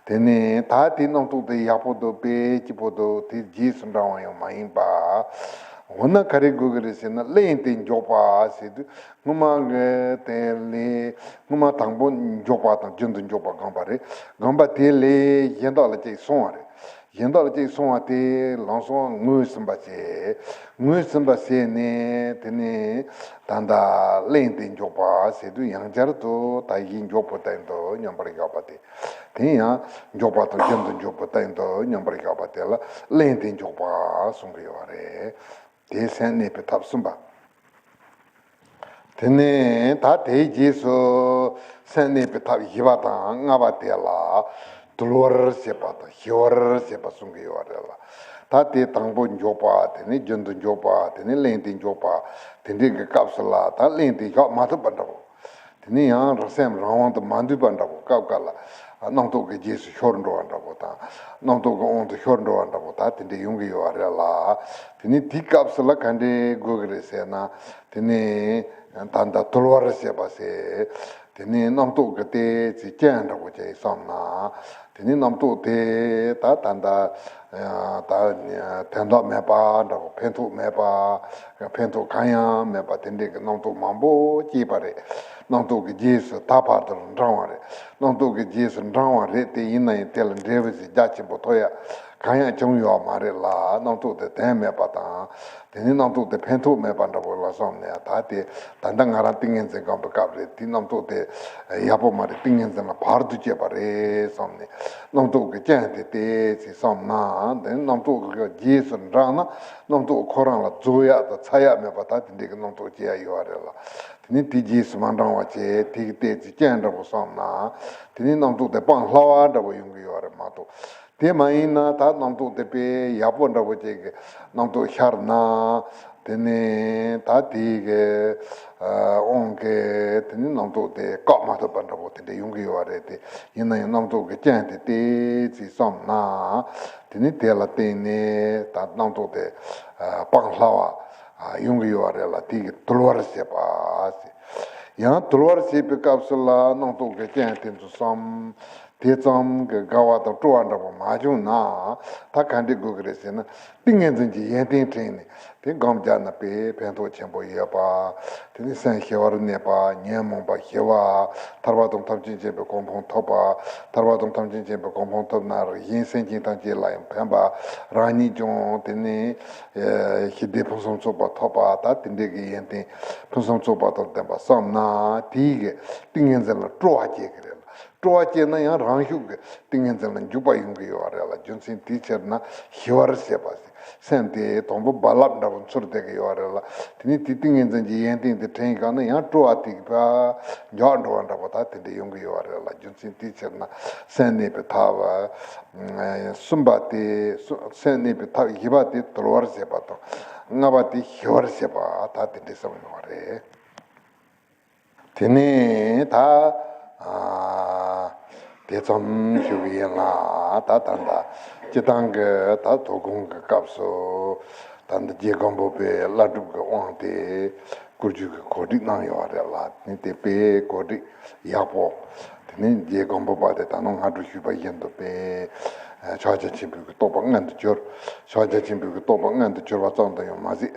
དེ་ནས་ད་དེ་རྣམ་རྟོག་དེ་ཡག་པོ་འདུག་དཔེ་སྐྱིད་པོ་འདུག་དེ་རྗེས་སུ་འབྲང་བ་ཡང་མ་ཡིན་པ། འོ་ན་ག་རེ་དགོས་ཀྱི་རེད་ཟེར་ན་གླེང་སྟེ་འཇོག་པ་ཟེར་དུས་སྔོན་མ་གི་དེ་ལས་སྔོན་མ་དང་པོ་འཇོག་པ་དང་རྒྱུན་དུ་འཇོག་པ་བསྒོམས་པ་རེད། བསྒོམས་པ་དེ་ལས་གཞན་དག་ལ་ཅིག་སོང་བ་རེད། གཞན་དག་ལ་ཅིག་སོང་བ་དེ་ལམ་སང་ངོས་ཟིན་པ་བྱས། ངོས་ཟིན་པ་བྱས་ནས་དེ་ནས་ད་ལྟ་གླེང་སྟེ་འཇོག་པ་ཟེར་དུས་ཡང་བསྐྱར་དུ་ད་གཞི་འཇོག་པོ་སྟེང་དུ་མཉམ་པར་བཞག་པ་དེ། དེ་ཡང་འཇོག་པ་དང་རྒྱུན་དུ་འཇོག་པོ་སྟེང་དུ་མཉམ་པར་བཞག་པ་དེ་ལ་གླེང་སྟེ་འཇོག་པ་གསུང་གི་ཡོད་རེད། དེ་སེམས་གནས་པའི་ཐབས་གསུམ་པ། དེ་ནས་ད་དེའི་རྗེས་སུ་སེམས་གནས་པའི་ཐབས་བཞི་པ་དང་ལྔ་པ་དེ་ལ་དུལ་བར་བྱེད་པ་དང་ཞི་བར་བྱེད་པ་གསུང་གི་ཡོད་རེད་ལ། ད་དེ་དང་པོ་འཇོག་པ། དེ་ནས་རྒྱུན་དུ་འཇོག་པ། དེ་ནས་གླེང་སྟེ་འཇོག་པ། དེ་འདྲའི་གི་སྐབས་སུ་ལ་ད་གླེང་སྟེ་བཞག་མ་ཐུབ་པ་འདྲ་བོ། དེ་ནས་ཡང་རང་སེམས་རང་དབང་དུ་མ་འདུས་པ་འདྲ་བོ། སྐབས་འགའ་ལ་རྣམ་རྟོག་གི་རྗེས་སུ་ཤོར་འགྲོ་བ་འདྲ་བོ་དང་། རྣམ་རྟོག་གི་དབང་དུ་ཤོར་འགྲོ་བ་འདྲ་བོ་ད་དེ་འདྲ་ཡོང་གི་ཡོད་རེད་ལ། དེ་ནས་དེའི་སྐབས་སུ་ལ་ག་འདྲའི་དགོས་ཀྱི་རེད་ཟེར་ན། དེ་ནས་ད་ལྟ་དུལ་བར་བྱེད་པ་ཟེར། དེ་ནས་རྣམ་རྟོག་གི་ལྟས་ཚེ་སྤྱན་འདྲ་བོ་ཅིག་བསམ་ན། དེ་ནས་རྣམ་རྟོག་དེ་ད་ད་ལྟ་ད་དོན་དག་མེད་པ་འདྲ་བོ། ཕན་ཐོགས་མེད་པ། ཕན་ཐོགས་གང་ཡང་མེད་པ་དེ་འདྲའི་གི་རྣམ་རྟོག་མང་པོ་སྐྱེས་པ་རེད། རྣམ་རྟོག་གི་རྗེས་སུ་ད་བར་དུ་འབྲང་བ་རེད། རྣམ་རྟོག་གི་རྗེས་སུ་འབྲང་བ་རེད་དེ། ཡིན་ན་ཡང་དེ་ལ་འབྲས་བུ་ཞིག་རྒྱ་ཆེན་པོ་ཐོབ་ཡ་གང་ཡང་བྱུང་ཡོད་མ་རེད་ལ། རྣམ་རྟོག་དེ་དོན་མེད་པ་དང་། དེ་ནས་རྣམ་རྟོག་དེ་ཕན་ཐོགས་མེད་པ་འདྲ་བོ་ལ་བསམ་ནས། ད་དེ་ད་ལྟ་ང་རང་ཏིང་ངེ་འཛིན་སྒོམ་པའི་སྐབས་རེད། དེ་རྣམ་རྟོག་དེ་ཡག་པོ་མ་རེད། ཏིང་ངེ་འཛིན་ལ་བར་དུ་གཅོད་པ་རེད་བསམ་ནས། རྣམ་རྟོག་གི་རྐྱེན་དེ་དེ་ཚེ་བསམ་ན། དེ་རྣམ་རྟོག་གི་རྗེས་སུ་འབྲང་ན་རྣམ་རྟོག་ཁོ་རང་ལ་རྫོགས་ཡག་དང་ཚར་ཡག་མེད་པ་ད་དེ་འདྲའི་གི་རྣམ་རྟོག་སྐྱེ་ཡག་ཡོད་རེད་ལ། དེ་ནས་དེ་རྗེས་སུ་མ་འབྲང་བ་བྱས། དེ་གི་ལྟས་ཚེ་རྐྱེན་འདྲ་བོ་བསམ་ན། དེ་ནས་རྣམ་རྟོག་དེ་སྤང་སླ་བ་འདྲ་བོ་ཡོང་གི་ཡོད་རེད་མ་གཏོགས། དེ་མ་ཡིན་ན་ད་རྣམ་རྟོག་དེ་དཔེ་ཡག་པོ་འདྲ་བོ་ཅིག་གི་རྣམ་རྟོག་ཤར་ན། དེ་ནས་ད་དེའི་གི་དབང་གིས་དེ་ནས་རྣམ་རྟོག་དེ་བཀག་མ་ཐུབ་པ་འདྲ་བོ་དེ་འདྲ་ཡོང་གི་ཡོད་རེད་དེ། ཡིན་ན་ཡང་རྣམ་རྟོག་གི་རྐྱེན་དེ་དེ་ཚེ་བསམ་ན། དེ་ནས་དེ་ལ་བརྟེན་ནས་ད་རྣམ་རྟོག་དེ་སྤང་སླ་བ་ཡོང་གི་ཡོད་རེད་ལ། དེ་གི་དུལ་བར་བྱེད་པ་ཟེར། ཡང་དུལ་བར་བྱེད་པའི་སྐབས་སུ་ལ་རྣམ་རྟོག་གི་རྐྱེན་དེ་ཚོ་བསམ། དེ་ཙམ་གྱི་དགའ་བ་དང་སྤྲོ་བ་འདྲ་བོ་མ་བྱུང་ན། ད་ག་འདྲ་དགོས་ཀྱི་རེད་ཟེར་ན། ཏིང་ངེ་འཛིན་གྱི་ཡོན་ཏན་དྲན་ནས་དེ་སྒོམ་རྒྱག་ན་དཔེ་ཕན་ཐོགས་ཆེན་པོ་ཡོད་པ། དེ་ནི་སེམས་ཞི་བར་གནས་པ། ཉོན་མོངས་པ་ཞི་བ། ཐར་པ་དང་ཐམས་ཅད་མཁྱེན་པའི་གོ་འཕང་ཐོབ་པ། ཐར་པ་དང་ཐམས་ཅད་མཁྱེན་པའི་གོ་འཕང་ཐོབ་ན་གཞན་སེམས་ཅན་ཐམས་ཅད་ལ་ཡང་ཕན་པ། རང་ཉིད་ཀྱང་དེ་ནི་ཞི་བདེ་ཕུན་སུམ་ཚོགས་པ་ཐོབ་པ། ད་དེ་འདྲའི་གི་ཡོན་ཏན་ཕུན་སུམ་ཚོགས་པ་དང་ལྡན་པ་བསམ་ན། དེའི་གི་ཏིང་ངེ་འཛིན་ལ་སྤྲོ་བ་སྐྱེ་གི་རེད་ལ། སྤྲོ་བ་སྐྱེས་ན་ཡང་རང་ཤུགས་ཀྱིས་ཏིང་ངེ་འཛིན་ལ་འཇུག་པ་ཡོང་གི་ཡོད་རེད་ལ། རྒྱུ་མཚན་དེའི་ཕྱིར་ན་ཞི་བར་བྱེད་པ་ཟེར། སེམས་དེ་དང་པོ་རྦ་རླབས་འདྲ་བོ་འཚུར་བསྡད་ཀྱི་ཡོད་རེད་ལ། དེ་ནས་དེ་ཏིང་ངེ་འཛིན་གྱི་ཡོན་ཏན་དེ་དྲན་གང་ན་ཡང་སྤྲོ་བ་དེ་གི་ཕར་འཇགས་འགྲོ་བ་འདྲ་བོ་ད་དེ་འདྲ་ཡོང་གི་ཡོད་རེད་ལ། རྒྱུ་མཚན་དེའི་ཕྱིར་ན་སེམས་གནས་པའི་ཐབས་གསུམ་པ་དེ། སེམས་གནས་པའི་ཐབས་བཞི་པ་དེ་དུལ་བར་བྱེད་པ་དང་། ལྔ་པ་དེ་ཞི་བར་བྱེད་པ་ད་དེ་འདྲ་གསུངས་ཡོད་རེད། དེ་ནས་ད་ཨ་དེ་ཙམ་ཞུ་གི་ཡིན་ལ། ད་ད་ད་སྤྱིར་བཏང་གི་ད་དོ་དགོང་གི་སྐབས་སུ་ད་ད་རྗེ་སྒམ་པོ་པའི་བླ་སྒྲུབ་ཀྱི་དབང་དེ་བསྐུར་རྒྱུ་གི་གོ་སྒྲིག་གནང་ཡོད་རེད་ལ། དེ་ནས་དེ་དཔེ་གོ་སྒྲིག་ཡག་པོ། དེ་ནས་རྗེ་སྒམ་པོ་པ་དེ་ད་ནང་སྔ་དྲོ་ཞུས་པ་བཞིན་དུ་དཔེ་ཕྱག་རྒྱ་ཆེན་པོའི་གི་རྟོགས་པ་མངོན་དུ་གྱུར། ཕྱག་རྒྱ་ཆེན་པོའི་གི་རྟོགས་པ་མངོན་དུ་གྱུར་བ་ཙམ་དུ་ཡང་མ་ཟད།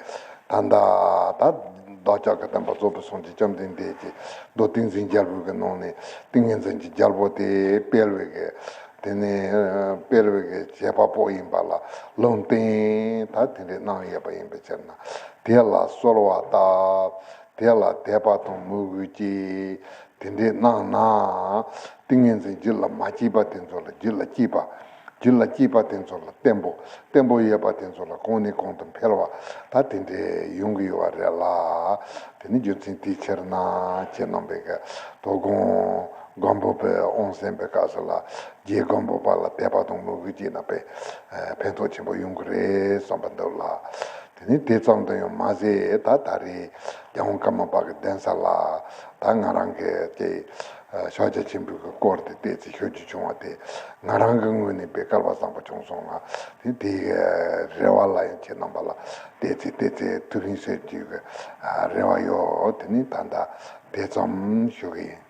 ད་ལྟ་ད་བདག་ཅག་གི་བསྟན་པ་རྫོགས་པའི་སངས་རྒྱས་བཅོམ་ལྡན་འདས་ཀྱིས་མདོ་ཏིང་འཛིན་རྒྱལ་པོའི་གི་ནང་ནས་ཏིང་ངེ་འཛིན་གྱི་རྒྱལ་པོ་དེ་སྤེལ་བའི་གི། དེ་ནས་སྤེལ་བའི་གི་བྱེད་པ་པོ་ཡིན་པ་ལ་ལུང་བསྟན་ད་དེ་འདྲའི་གནང་ཡོད་པ་ཡིན་པའི་ཕྱིར་ན། དེ་ལ་གསོལ་བ་བཏབ། དེ་ལ་དད་པ་དང་མོས་གུས་ཀྱིས་དེ་འདྲའི་གནང་ན། ཏིང་ངེ་འཛིན་རྒྱུད་ལ་མ་སྐྱེས་པ་དེ་ཚོ་ལ་རྒྱུད་ལ་སྐྱེས་པ། རྒྱུད་ལ་སྐྱེས་པ་དེ་ཚོ་ལ་བརྟན་པོ། བརྟན་པོ་ཡོད་པ་དེ་ཚོ་ལ་གོང་ནས་གོང་དུ་འཕེལ་བ་ད་དེ་འདྲའི་ཡོང་གི་ཡོད་པ་རེད་ལ། དེ་ནི་རྒྱུ་མཚན་དེའི་ཕྱིར་ན་ཁྱེད་རྣམ་པས་གི་དོ་དགོང་ མགོན་པོ་པའི་དབང་གསན་པའི་སྐབས་སུ་ལ་རྗེ་མགོན་པོ་པ་ལ་དད་པ་དང་མོས་གུས་བསྐྱེད་ན་དཔེ་ཕན་ཐོགས་ཆེན་པོ་ཡོང་གི་རེད་བསམ་པ་འདུག་ལ། དེ་ནས་དེ་ཙམ་དུ་ཡང་མ་ཟད་ད་ད་རེས་རྒྱལ་དབང་ཀརྨ་པ་གི་གདན་ས་ལ་ད་ང་རང་གི་དེ་ཕྱག་རྒྱ་ཆེན་པོའི་གི་སྐོར་དེ་ཏོག་ཙམ་ཤོད་རྒྱུ་བྱུང་བ་དེ་ང་རང་གི་ངོས་ནས་དཔེ་སྐལ་བ་བཟང་པོ་བྱུང་སོང་ལ། དེ་དེའི་རེ་བ་ལ་ཡང་ཁྱེད་རྣམ་པ་ལ་ཏོག་ཙམ་ཏོག་ཙམ་ཐུགས་ཕན་གསོས་རྒྱུའི་གི་རེ་བ་ཡོད། དེ་ནས་ད་ད་དེ་ཙམ་ཞུ་གི་ཡིན།